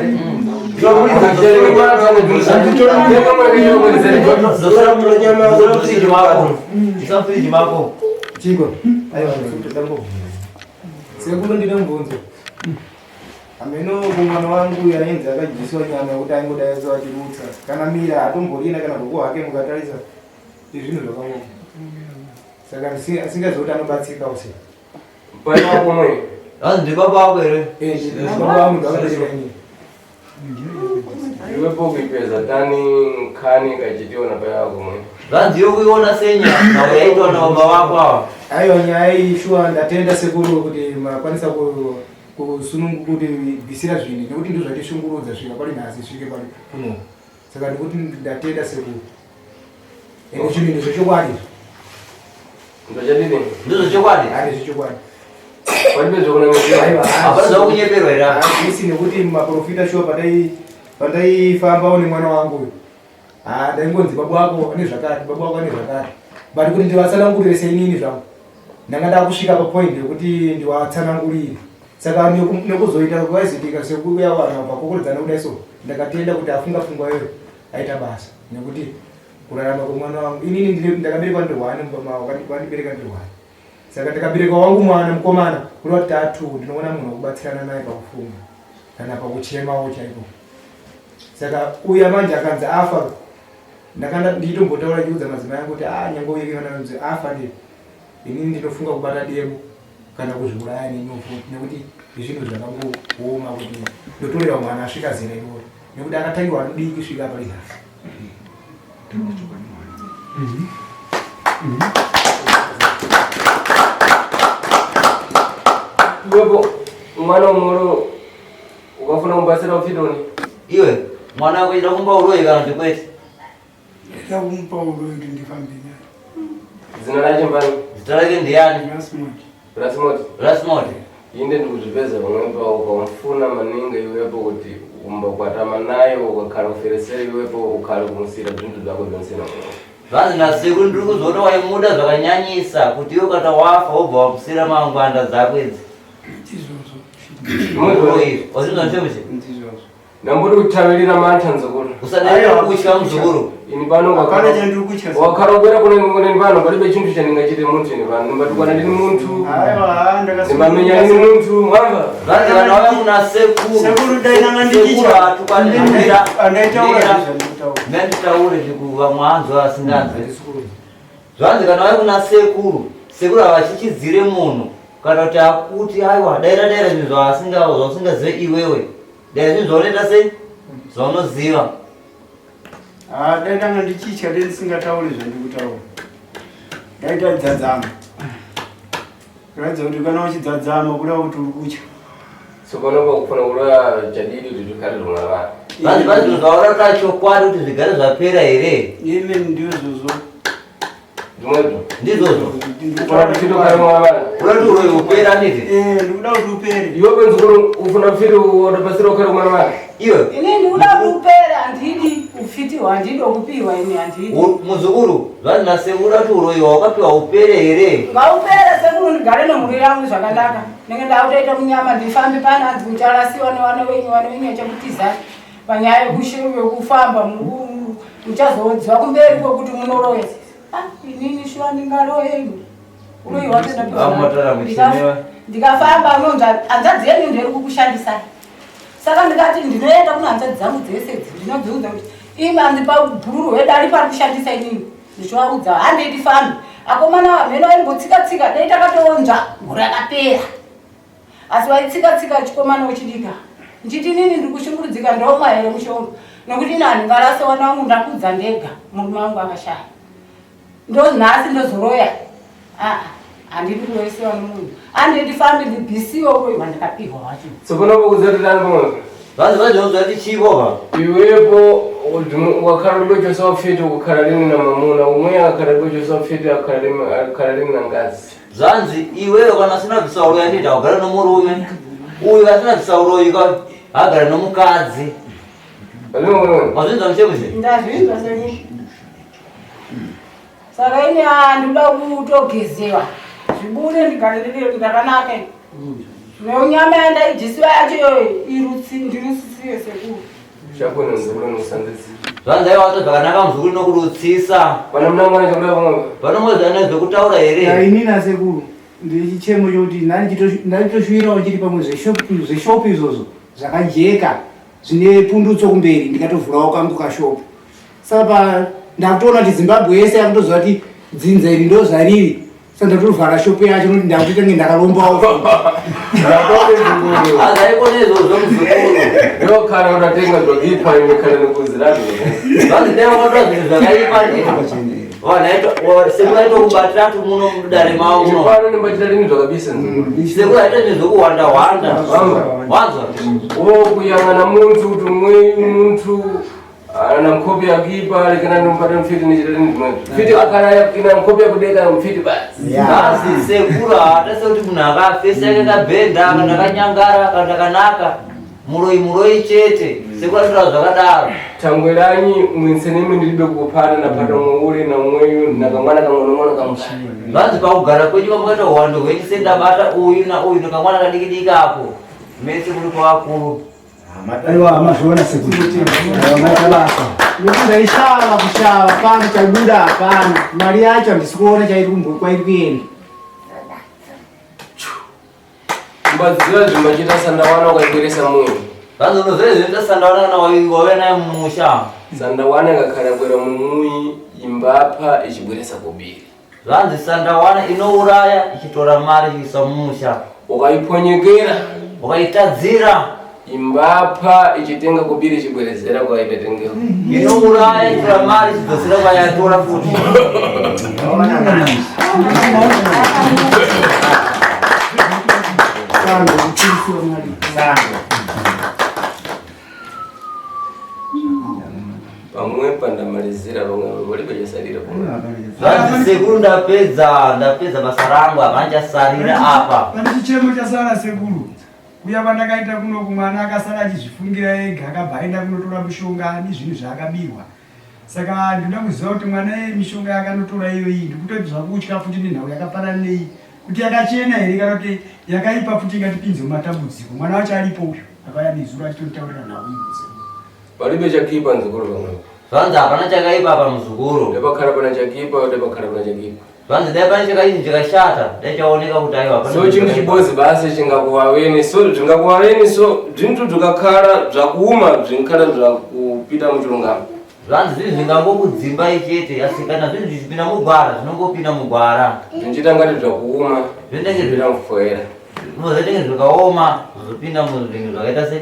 Zosara mako. Isa mufiriji mako. Chiko. Aiwa, sekuru tambo. Sekuru ndine mubvunzo. Hameno kumwana wangu uyu ainzi akadyiswa nyama yekuti aingodaiso achirutsa kana mira hatomborina kana gogo hake mukatarisa izvinhu zvakaoma saka asingazivi kuti anobatsirika use Pai wako mwe. Hanzi ndibaba wako here? Eh, baba wangu ndakabereka inini. Iwepo kuipeza tani nkhani kachitiona pai wako mwe. Zvanzi yokuiona senya nhau yaitwa nababa wako ava. Aiwa nyaya iyi shuwa ndatenda sekuru kuti makwanisa kusunungu kuti bvisira zvinhu nekuti ndizvo zvatishungurudza svika pari nhasi svike pari kuno saka ndikuti ndatenda sekuru ende chinhu ndizvo chokwadi Ndochadini? Ndizvo chokwadi? Hai zvechokwadi. Palibe zvokunamizira. Aiwa, Hapana zvakunyeperwa here? Handisi nekuti maprofita shuwa pandai pandaifambawo nemwana wangu uyu. Ah, ndaingonzi baba wako ane zvakati, baba wako ane zvakati. But kuti ndivatsanangurire seinini zvangu. Ndanga ndakusvika papoint yekuti ndiwatsanangurire. Saka nekuzoita kwaizoitika sekuuya vanhu vakokorodzana kudai so ndakatenda kuti afunga pfungwa iyoyo aita basa nekuti kurarama kwemwana wangu inini ndakaberekwa ndiri hwani mumba mavo vandibereka ndiri hwani saka ndakabereka wangu mwana mukomana kureva kuti tatu ndinoona munhu wekubatsirana naye pakufunga kana pakuchemawo chaiko saka uya manje akanzi afa ndakanda ndichitombotaura chiudza madzimai angu kuti a ah, nyange uye kana anzi afa ndi inini ndinofunga kubata demo kana kuzviuraya nenofu nekuti zvinhu zvakangooma kuti ndotorera mwana asvika zera iroro nekuti akatangiwa mudiki svika pari nhasi Iwepo mwana umoro ukafuna kubatsira ufidoni. Iwe mwana wako ida kumba uroyi kana kuti kwete? Ndida kumupa uroyi kuti ndifambe naye. Zina rache mbani? Zita rake ndiani? Rasmod. Rasmod. Rasmod. Inde ndikuzvipedza pamweni pawo ukamfuna maningi iwepo kuti umbokwatama naye ukakhala uferesere iwepo ukhale kumusira zvintu zvako zvonse namwe. Zvanzi nasekuru ndiri kuzoona waimuda zvakanyanyisa kuti iwe ukata wafa wobva wamusira mangwanda dzako idzi. Ndizvozvo. Uroyi. Wazvinzwa nchemuche? Ndizvozvo. Ndamboti kutavirira mantha nzukuru. Usadai kutya muzukuru. Ini pano Hapana chandiri kutya. Wakara kubwera kune kune pano palibe chinthu chandingachite munthu ini pano. Ndimbatukwana ndini munthu. Aiwa, ndakasungwa. Ndimbamenya ndini munthu mwamva. Zvanzi kana wauya kuna sekuru. Sekuru dai nanga ndichicha. Sekuru hatukwanira. Andaitaura zvandikutaura. Nganditaure zvikuva mwanzwa asinganzwe. Zvanzi kana wauya kuna sekuru, sekuru havachichidzire munhu kana kuti akuti aiwa daira daira zvinhu zvaasinga zvausingazive iwewe. Dai zvinhu zvaunoita sei? Zvaunoziva. Ah, dai ndanga ndichitya dai ndisingatauri zvandikutaura. Dai taidzadzama. Kuratidza kuti kana uchidzadzama kuda kuti uri kutya. Tsopano pakufuna kuroya chadidi kuti zvikhale zvomwana. Vanhu vanhu zvaurata chokwadi kuti zvigare zvapera here? Imi ndizvozvo. Ndimwezvo. Ndizvozvo. Kuda kuti uroyi upere aniti? Eh, ndikuda kuti upere. Iwe kwenzukuru ufuna pfiri wotopasira ukhale mwana wake. Iwe. Ini ndikuda kuti upere handidi kufitiwa handidi okupiwa ini handidi. Muzukuru, zvanzi nasekuru kuti uroyi hwawakapiwa upere here? Ngaupere sekuru ndigare nemhuri yangu zvakanaka. Ndenge ndakutoita munyama ndifambe pano hanzi mucharasiwa nevana wenyu vana wenyu vachakutizai panyaya yekufamba muchazodziwa kumberi kwekuti munoroya. Ah, inini shuwa ndingaroye ini. Uroyi wacho ndapiwa. Ndikafamba unonzi hanzvadzi yenyu ndiri kukushandisai. Saka ndikati ndinoenda kuna hanzvadzi dzangu dzese idzi ndinodziudza kuti imi handipa bhururu hwedari pari kushandisa inini. Ndichivaudza handei tifambe. Akomana vamheno vaimbotsika tsika dai takatoonzva gore rakapera. Asi vaitsika tsika chikomana uchidika. Ndichiti inini ndiri kushungurudzika ndomwa here mushonga nokuti ini handingarase wana wangu ndakudza ndega murume wangu akashaya. Ndonhasi ndozoroya. Ah, handidi kuroyesiwa nomunhu. Handei tifambe ndibhisiwe uroyi hwandakapihwa hwacho. Tsopano pakuzati tani pamwe. Vanhu vazvinonzwa kuti chiiko pa? Iwepo wakhala ulibe chosa ufiti ukukhala lini na mamuna umwe akhala ulibe chosa ufiti akhala lini na ngazi. Zvanzi iwewe kana usina kubvisa uroyi anditi haugare nomurume. Uyu asina kubvisa uroyi ka haagare nomukadzi. Mazvinzwa muchemuche? Ndazvinzwa sekuru. Saka ini handikuda kutogezewa zvibude ndigare ndiri ndakanaka ini. Nenyama yandaijisiwa yacho iyoyo irutsi ndirutsisiwe sekuru. Chako nzukuru nokusandisi. Zvanzi aiwa wato zvakanaka muzukuru nokurutsisa. Pana muna mwana chakuda pamwe. Vanomwe zvekutaura here? Ini nasekuru ndiri chichemo chokuti ndanditoshuvirawo chiri pamwe zveshopu izvozvo. Zvakajeka zvine pundutso kumberi ndikatovhurawo kangu kashopu. Saka pa ndakutoona kuti Zimbabwe yese yakutoziva kuti dzinza iri ndo zvariri. Saka ndatovhara shopu yacho nokuti ndakutoita kunge ndakarombawo. Hazaikona izvozvo muzukuru. Ndokana utatenga zvakipa ine kana nekuzirani. Vanzi dai wakatora zvinhu zvakaipa ndizvo. Sekuru aitokubatira tu muno mudare mavo muno. Pano ndimbachita rini zvakabisa. Sekuru aita zvinhu zvekuhwanda hwanda. Wanzwa? O kuyangana muntu kuti umwe muntu ana mkopi yakipa lekana ndombata mfiti nichita rini zvimwe. Mfiti akana ina mkopi yakudeka mfiti basi. Basi sekuru haata sekuti munhu akafesi yake kabhenda kana kanyangara kana kanaka. Muroyi muroyi chete. Sekuru anotaura zvakadaro. Tangweranyi mwinse nemi ndiribe kupana napata mweuri na mweyu nakamwana kamwe nomwana kamwe. Vanzi pakugara kwenyu kwamakaita uhwando hwenyu sendabata uyu nauyu nekamwana kadiki diki apo. Mese muri kwavakuru. Aiwa mazviona sekuru. Aiwa maita basa. Nekuti ndaishava kushava pano chabuda hapana. Mari yacho handisi kuona chairi kumbo kwairi kuenda. Mbadziva zvimbachita sandawana ukaibweresa munhu. Vanzi unozve zvinoita sandawana kana wauya naye mumusha. Sandawana ikakhala bwera mumuyi imbapha ichibweresa kubiri. Zvanzi sandawana inouraya ichitora mari ichiisa mumusha. Ukaiponyekera Ukaitadzira imbapha ichitenga kubiri ichibwerezera kwaitatengera. inouraya ichitora mari ichidzosera kwayatora futi. Sando, kuchirisiwa mari. Sando. Pamwe pandamalizira pamwe palibe chasalira pamwe. Zvanzi sekuru ndapedza ndapedza basa rangu hapana chasarira apa. Pane chichemo chasara sekuru. Kuya kwandakaita kunoku mwana akasara achizvifungira ega akabva aenda kunotora mishonga nezvinhu zvaakabirwa. Saka ndinoda kuziva kuti mwana iye mishonga yaakanotora iyoyi ndikutoti zvakutya futi nenhau yakafanana nei kuti yakachena here kana kuti yakaipa futi ingatipinze mumatambudziko. Mwana wacho aripo uyu akauya nezuro achitonditaurira nhau iyi. Palibe chakipa nzukuru pamwe. Zvanzi hapana chakaipa apa muzukuru. Ndepakhala pana chakipa ndepakhala pana chakipa. Zvanzi dai pane chakaini chakashata dai chaoneka kuti aiwa hapana So chinhu chakaipa. chibozi basi chingakuvaweni so zvingakuvaweni so zvintu zvikakhala zvakuuma zvinkhala zvakupita muchilungamo. Zvanzi zvinhu zvingangokudzimbai chete asi kana zvinhu zvichipinda mugwara zvinongopinda mugwara. Zvinchiita ngati zvakuuma Zvinenge zvipinda mufwera. zvinenge zvikaoma zvopinda muzvinhu zvakaita se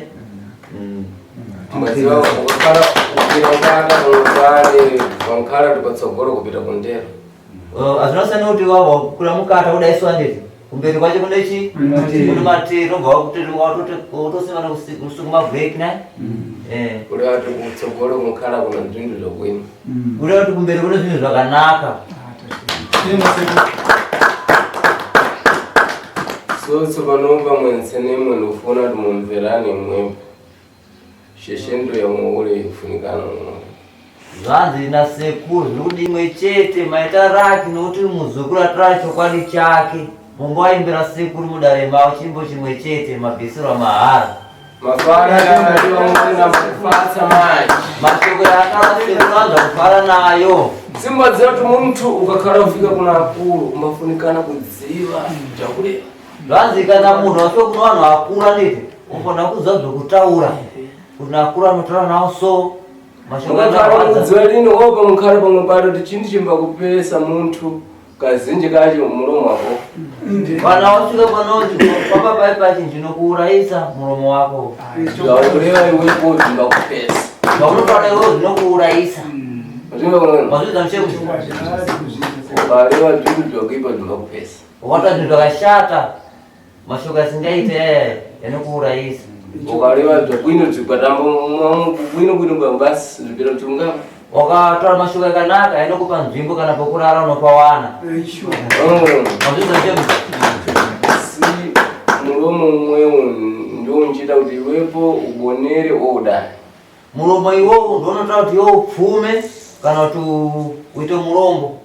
Mbadziva ukakhala kupita ukata pamwe pankhala tipatsogolo kupita kundero. Hazvinosiyana kuti wabva kura mukata kudaiswa ndeti kumberi kwacho kune chi kune matero obva watosimba nekusukuma breki naye Kureva kuti kutsogolo kunkhala kuna zvintu zvakwina. kureva kuti kumberi kune zvinhu zvakanaka. So tsopano pamwense nemwe ndikufuna kuti mumverane mwepo. Sheshendo yamwe ule ifunikana mwe. Zvanzi nasekuru zviri kuti imwe chete maita raki nokuti muzukuru atora chokwadi chake mungoaimbira sekuru mudare mavo chimbo chimwe chete mabvisirwa mahara. Mafara ariwa mafatsa maji. Mashoko yaakara sekuru anzwa kufara nayo. Simba dzati muntu ukakhala ufika kuna akulu umafunikana kudziva chakuleva. Zvanzi kana munhu aswe kuno vanhu vakura nditi unofanira kuziva zvekutaura kuti akura anotaura nawo so mashoko Mukakhala anorwadza. kudziva lini opa mukhala pamwe pato kuti chintu chimbakupesa muntu kazinji kacho mulomo wako. Kana wasvika panoti papa pai pachi ndinokuurayisa muromo wako. Zvakureva iwepo zvimbakupesa. Zvaunotaura iwewe zvinokuurayisa. Mazviita mucheku. Ukareva zvinhu zvakuipa zvimbakupesa. Wakaita zvinhu zvakashata mashoko asingaite aya yanokuurayisa. Ukareva zvakwino zvikatamba bwino bwino basi zvipira mchungama. Wakataura mashoko akanaka yanokupa nzvimbo kana pokurara unopawana. Mazviita mucheku. Si mulomo umwewo ndio unchiita kuti iwepo ubonere oudai. Muromo iwowo ndounotaura kuti iwe upfume kana kuti uite murombo.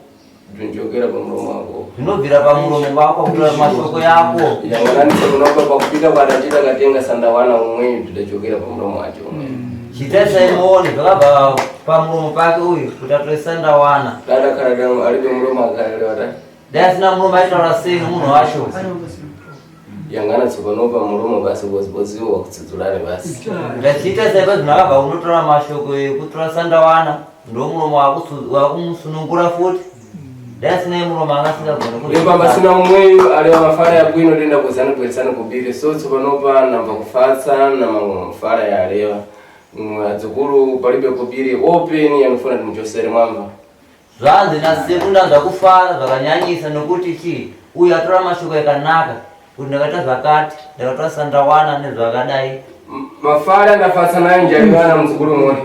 Zvinjokera pamulomo wako. Zvinobvira pamuromo pako pakutora mashoko yako. Yanganisa kunopa pakupita kwarachita katenga sandawana umwe zvidachokera pamulomo wacho umwe. Chitarisai muone zvakabva pamuromo pake uyu kuti atore sandawana. Dada khala damu alibe mulomo akalewa ta. Dai asina muromo aitaura sei nomunhu wacho. Yangana tsopano pa mulomo basi boziboziwo wakutsudzulani basi. Ndachiita saipa zvinakabva kunotora mashoko ekutora sandawana ndomuromo wakumusunungura futi dai asina yemuromo anga asingagoni Lemba pasina umweyu alewa mafara yabwino tenda kuzana bweresana kubiri so tsopanopa namba kufatsa na mafara ya alewa adzukulu palibe kubiri open yanofuna timuchosere mwamba. Zvanzi nasekuru ndanzwa kufara zvakanyanyisa nokuti chii uyu atora mashoko yakanaka kuti ndakaita zvakati ndakatora sandawana nezvakadai. Mafara ndafatsa nayo njaliwana muzukuru moni.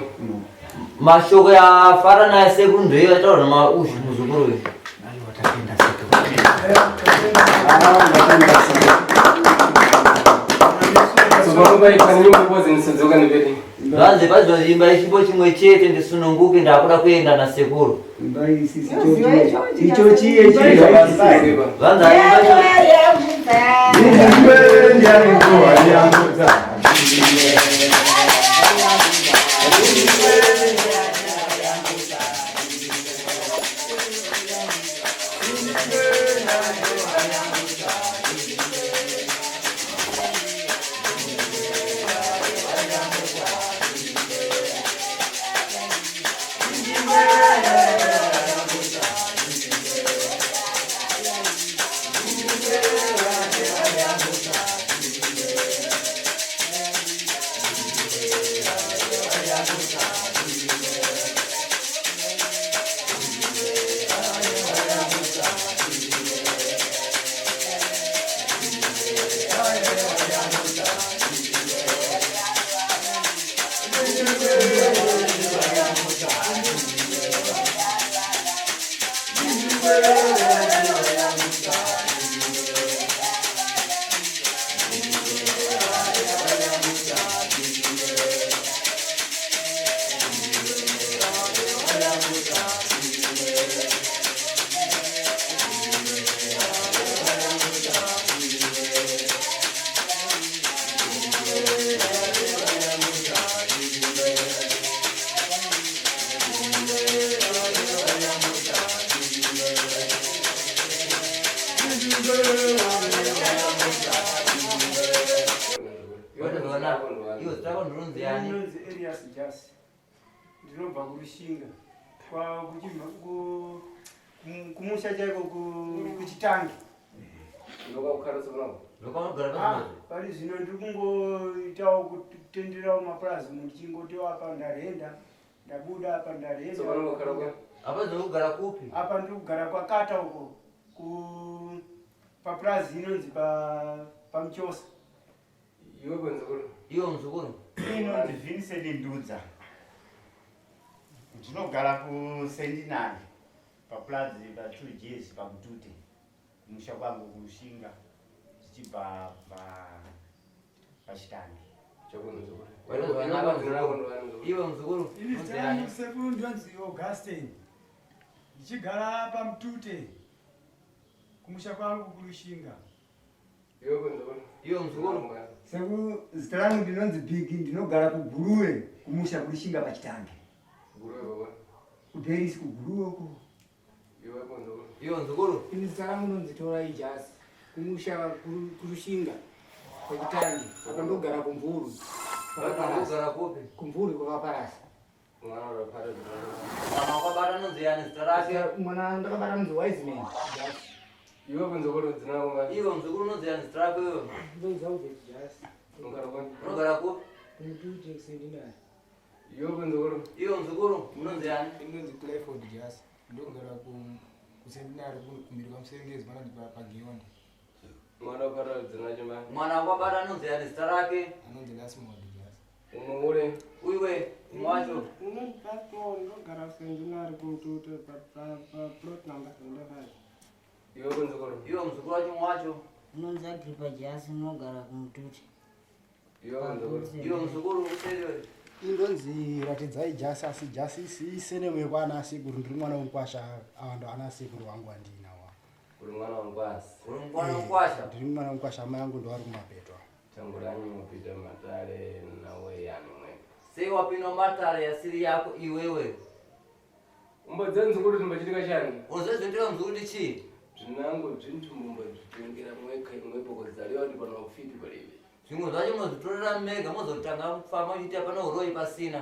Mashoko yaafara nayo sekuru ndoiyo yataurwa namauzvi muzukuru uyu. Tsopanopa ikhani nyimbo bozi nisadzoka ndipeti. Zvanzi pazoimba ichimbo chimwe chete ndisununguke ndakuda kuenda nasekuru. Icho chiye chiye. Zvanzi aimba Ndinonzi Elias Jasi ndinobva kuRushinga kumusha chaiko kuChitange. Pari zvino ndiri kungoitawo kutenderawo mapurazi ndichingoti apa ndarenda ndabuda apa ndarenda. Apa ndinogara kupi? Apa ndiri kugara kwakata uko papurazi inonzi paMuchosa. Iwe muzukuru. Iwe muzukuru. Inonzi Vincent Ndudza. Ndinogara kuSendinari papurazi pa 2 Gs paMutute kumusha kwangu kuRushinga tichibva paChitange. Iwe muzukuru. Ini zita rangu sekuru ndonzi Augustine. Ndichigara paMutute kumusha kwangu kuRushinga. Iwe muzukuru. Sekuru zita rangu ndinonzi Bigi ndinogara kuGuruve kumusha kuRushinga paChitange. KuBerisi kuGuruve uko. Iwe muzukuru. Ini zita rangu ndonzi Torai Jasi kumusha kuRushinga paChitange apa ndogara kuMvurwi. Ndogara kupi? Kumvurwi kwakaparasa. Mwana wakabata anonzi yani zita rake? Mwana ndakabata anonzi Wiseman Jasi. Iwe muzukuru dzina rako Iwe muzukuru unonzi yani zita rako iwe? Ndonzi Albert Jasi. Unogara kupi? KuMutute kuSendinari. Iwe muzukuru. Iwe muzukuru unonzi yani? Inonzi Clifford Jasi. Ndogara kuSendinari kumhiri kwaMuserengezi panonzi paGionde. Mwana wakabata dzina chimba. Mwana wakabata anonzi yani zita rake? Anonzi Lasmod Jasi. Umwe ule. Uiwe umwe wacho. Unonzi Pastor ndogara kuSendinari kuMutute paplot number 75. Iwe muzukuru. Iwe muzukuru wacho umwe wacho. Unonzi Agrippa Jasi unogara kuMutute. Iwe muzukuru. Iwe muzukuru useriwe. Indonzi Ratidzai Jasi asi Jasi isenemo yekwana asekuru ndiri mwana wemukwasha ava ndo ana asekuru wangu andinawo. Uri mwana wemukwasha. Uri mwana wemukwasha. Ndiri mwana wemukwasha amai angu ndo vari kumapetwa. Tanguranyi mupinda matare nawe yani mwe. Sei wapinda matare yasiri yako iwewe? Umbodze muzukuru zvimbochitika chani? Unoziva zvinoitika muzukuru ndi chii? Zvinango zvintu mumba zvitengera mweka imwepo kuzaliwa kuti pano ufiti palibe. Zvimwe zvacho munozvitorera mega mozotanga kufamba muchiita pano uroyi pasina.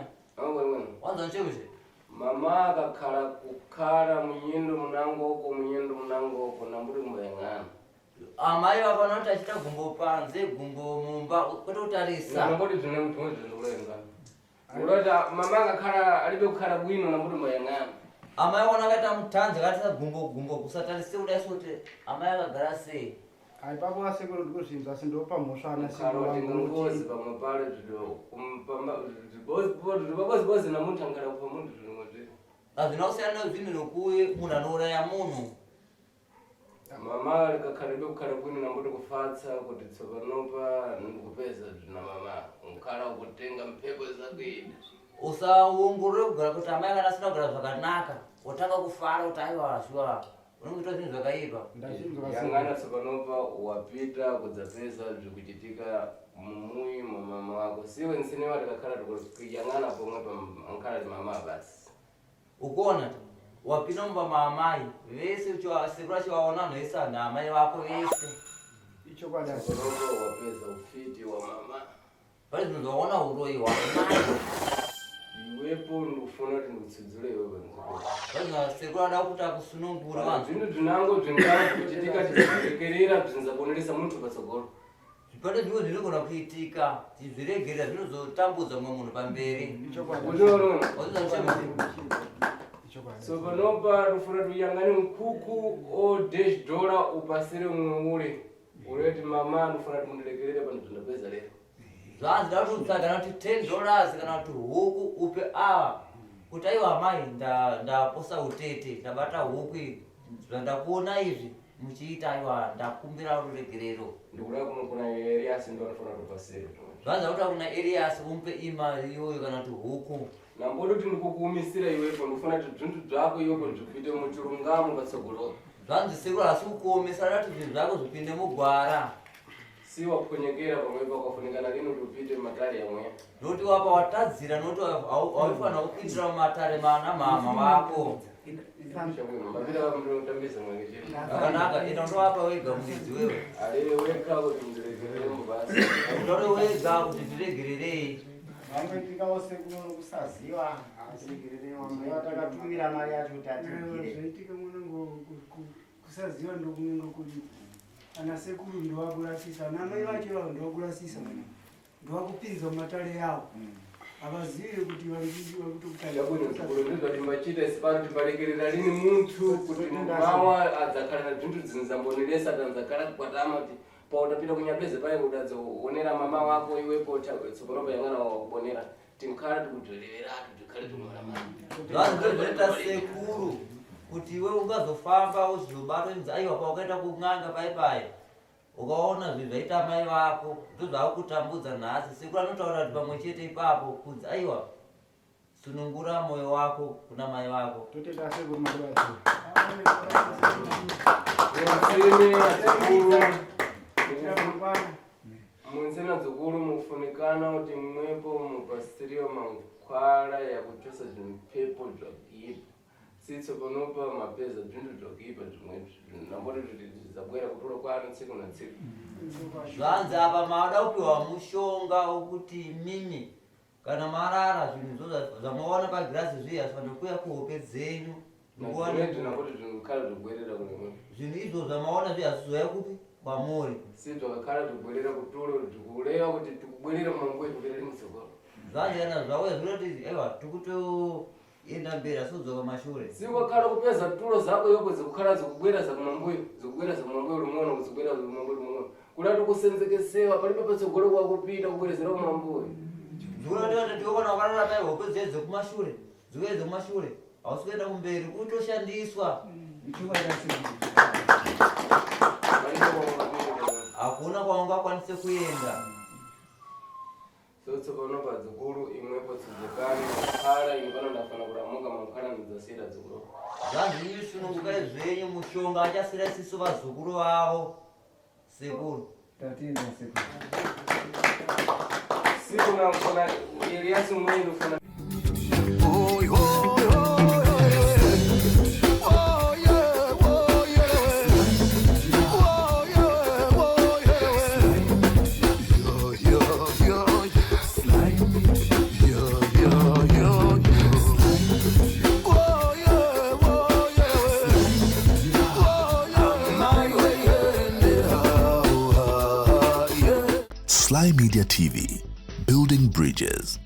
Wanzwa nchekushe? Mama akakhala kukhala munyendo munangoko munyendo munangoko namburi kumbayang'ana. Amai vafana kuti achita gumbo panze gumbo mumba kwete kutarisa. Namboti zvine zvimwe zvinhu kulenga. Urota mama akakhala alibe kukhala bwino namburi kumbayang'ana. Amai wana akaita mutanzi akatarisa gumbo gumbo kusatarise kudai so kuti amai akagara sei. Ipapo asekuru ndikuzvinzwa asi ndopa mhosva ana sekuru Kukhala vangu kutenga nokuti ngozi pamwe pale zvibozibozi namuntu angala kupa muntu zvimwe zvinhu. Hazvina kusiyana nezvinhu nokuye munhu anouraya munhu. Mama likakhala kukhala bwino namboti kufatsa kuti tsopanopa ndikupeza zvina mama nkhala ukutenga mphepo zakuida. Usaongorore kugara kuti amai kana asina kugara zvakanaka wotanga kufara kuti aiwa shuwa unenge uchiita zvinhu zvakaipa. Yang'ana tsopanopa wapita kudzapeza zvikuchitika mumuyi mwa mama wako siwe nsinewa tikakhala tikuyang'ana pomwe pa ankhala ti mama basi. Ukuona wapinda mumba maamai vese sekuru achivaona vanhu vese naamai vako vese. Ichokwadi Tsopanopa wapeza ufiti wa mama. Pane zvinhu zvaona uroyi hwamai. Iwepo ndikufuna kuti ndikutsudzule iwepo nzikuru. Pane sekuru anoda kuti akusunungure vanhu. Zvinhu zvinango zvingava kuchitika tichirekerera zvinzaboneresa muntu patsogolo. Pane zvimwe zvinogona kuitika tizviregerera zvinozotambudza mumwe munhu pamberi. So panopa tofuna tuyangane mkuku o dash dollar upasire umwe ule uleti mama ndofuna kuti mundirekerere pano zvindapeza lero. Zvanzi da kuti utsvaga kana kuti 10 dollars kana kuti huku upe ava kuti aiwa amai ndaposa utete ndabata huku iyi zvandakuona izvi muchiita aiwa ndakumbira ruregerero. Ndikuda kuna Elias ndo anofana kutopasira. Zvanzi da kuti kuna Elias umupe imari iyoyo kana kuti huku. Nambodi kuti ndikukuumisira iwepo ndikufuna kuti zvintu zvako iwepo zvikuite muchirungamo patsogolo. Zvanzi sekuru asi kukuomesa da kuti zvinhu zvako zvipinde mugwara. Si waponyekera pamwe pakafunikana lini kuti upite matare yamwe. Nokuti wapa watadzira nokuti haufanira kupindira mumatare mana mama vako. Mapita vamutambisa mwake chete. Zvakanaka enda undovapa wega muridzi wewe. Alele weka kuti ndiregerere mubasa. Utaure wega kuti ndiregererei. Vangoitikawo sekuru nokusaziva takatumira mari yacho kuti atibvire. Zvaitika mwanangu kusaziva ndokunenge kuripo. Ana sekuru ndovakurasisa, ana mai vacho ivavo ndovakurasisa mwanangu. Ndovakupinza mumatare yavo. Havazivi kuti vari Chabwino mzukuru ndizvati mbachita isipano timbarekerera lini muntu kuti mawa adzakhala na zvintu dzinzamboneresa tanzakhala kukwatama kuti pautapita kunyapeze paye udadzoonera mama wako iwepo tsopanopa yang'ana wakubonera tinkhala tikudzvereveratu tikhale tikumaramana. Zvanzi ndozvinoita sekuru kuti iwe ungazofamba uchizobatwa inzi aiwa paukaenda kun'anga pai pai ukaona zvinhu zvaita amai vako ndozvakutambudza nhasi. Sekuru anotaura kuti pamwe chete ipapo kunzi aiwa sunungura moyo wako kuna mai vako. Totenda sekuru matibatsira. Munzena dzukuru mukufunikana kuti mwepo mupasiriwa mankwala yakuchosa zvimpepo zvakuipa tsitso panopa mapeza zvintu zvakuipa zvimwe namboti kuti zabwera kutulo kwanu tsiku na tsiku. Zvanzi apa maada kupiwa mushonga wokuti imimi kana marara zvinhu zvamaona pagirazi zviya zvanokuya kuhope dzenyu. Nazvimwe namboti zvinokhala zvobwerera kune mwe. Zvinhu izvo zvamaona zviya zvizouya kupi kwamuri. Si zvakakhala zvobwerera kutulo zvikureva kuti tikubwerera mumanguva ekupera rimutsogolo. Zvanzi kana zvauya zvinoti aiwa tikutoenda mberi asi kudzoka mashure. Si wakhala kupeza tulo zako yoko zikukhala zikubwera zakumambuyo zikubwera zakumambuyo lung'ono zikubwera zakumambuyo lung'ono kulati kusenzekesewa palibe patsogolo kwakupita kubwerezera kumambuyo. Zvikureva kuti kana wakarara pai hope dziye dzekumashure dziuye dzekumashure hausi kuenda kumberi kutoshandiswa. Hakuna kwaungakwanise kuenda. So tsopano padzukuru imwepo tsudzukani mukhala ine pano ndafana kulamuka mukhala ndidzasiyira dzukuru. Zvanzi imi sunungukai zvenyu mushonga achasira isisu vazukuru vavo sekuru. Tatenda sekuru. Siku na kuna Elias mwenye ndofuna Oh, yeah, oh, yeah. Fly Media TV, building bridges.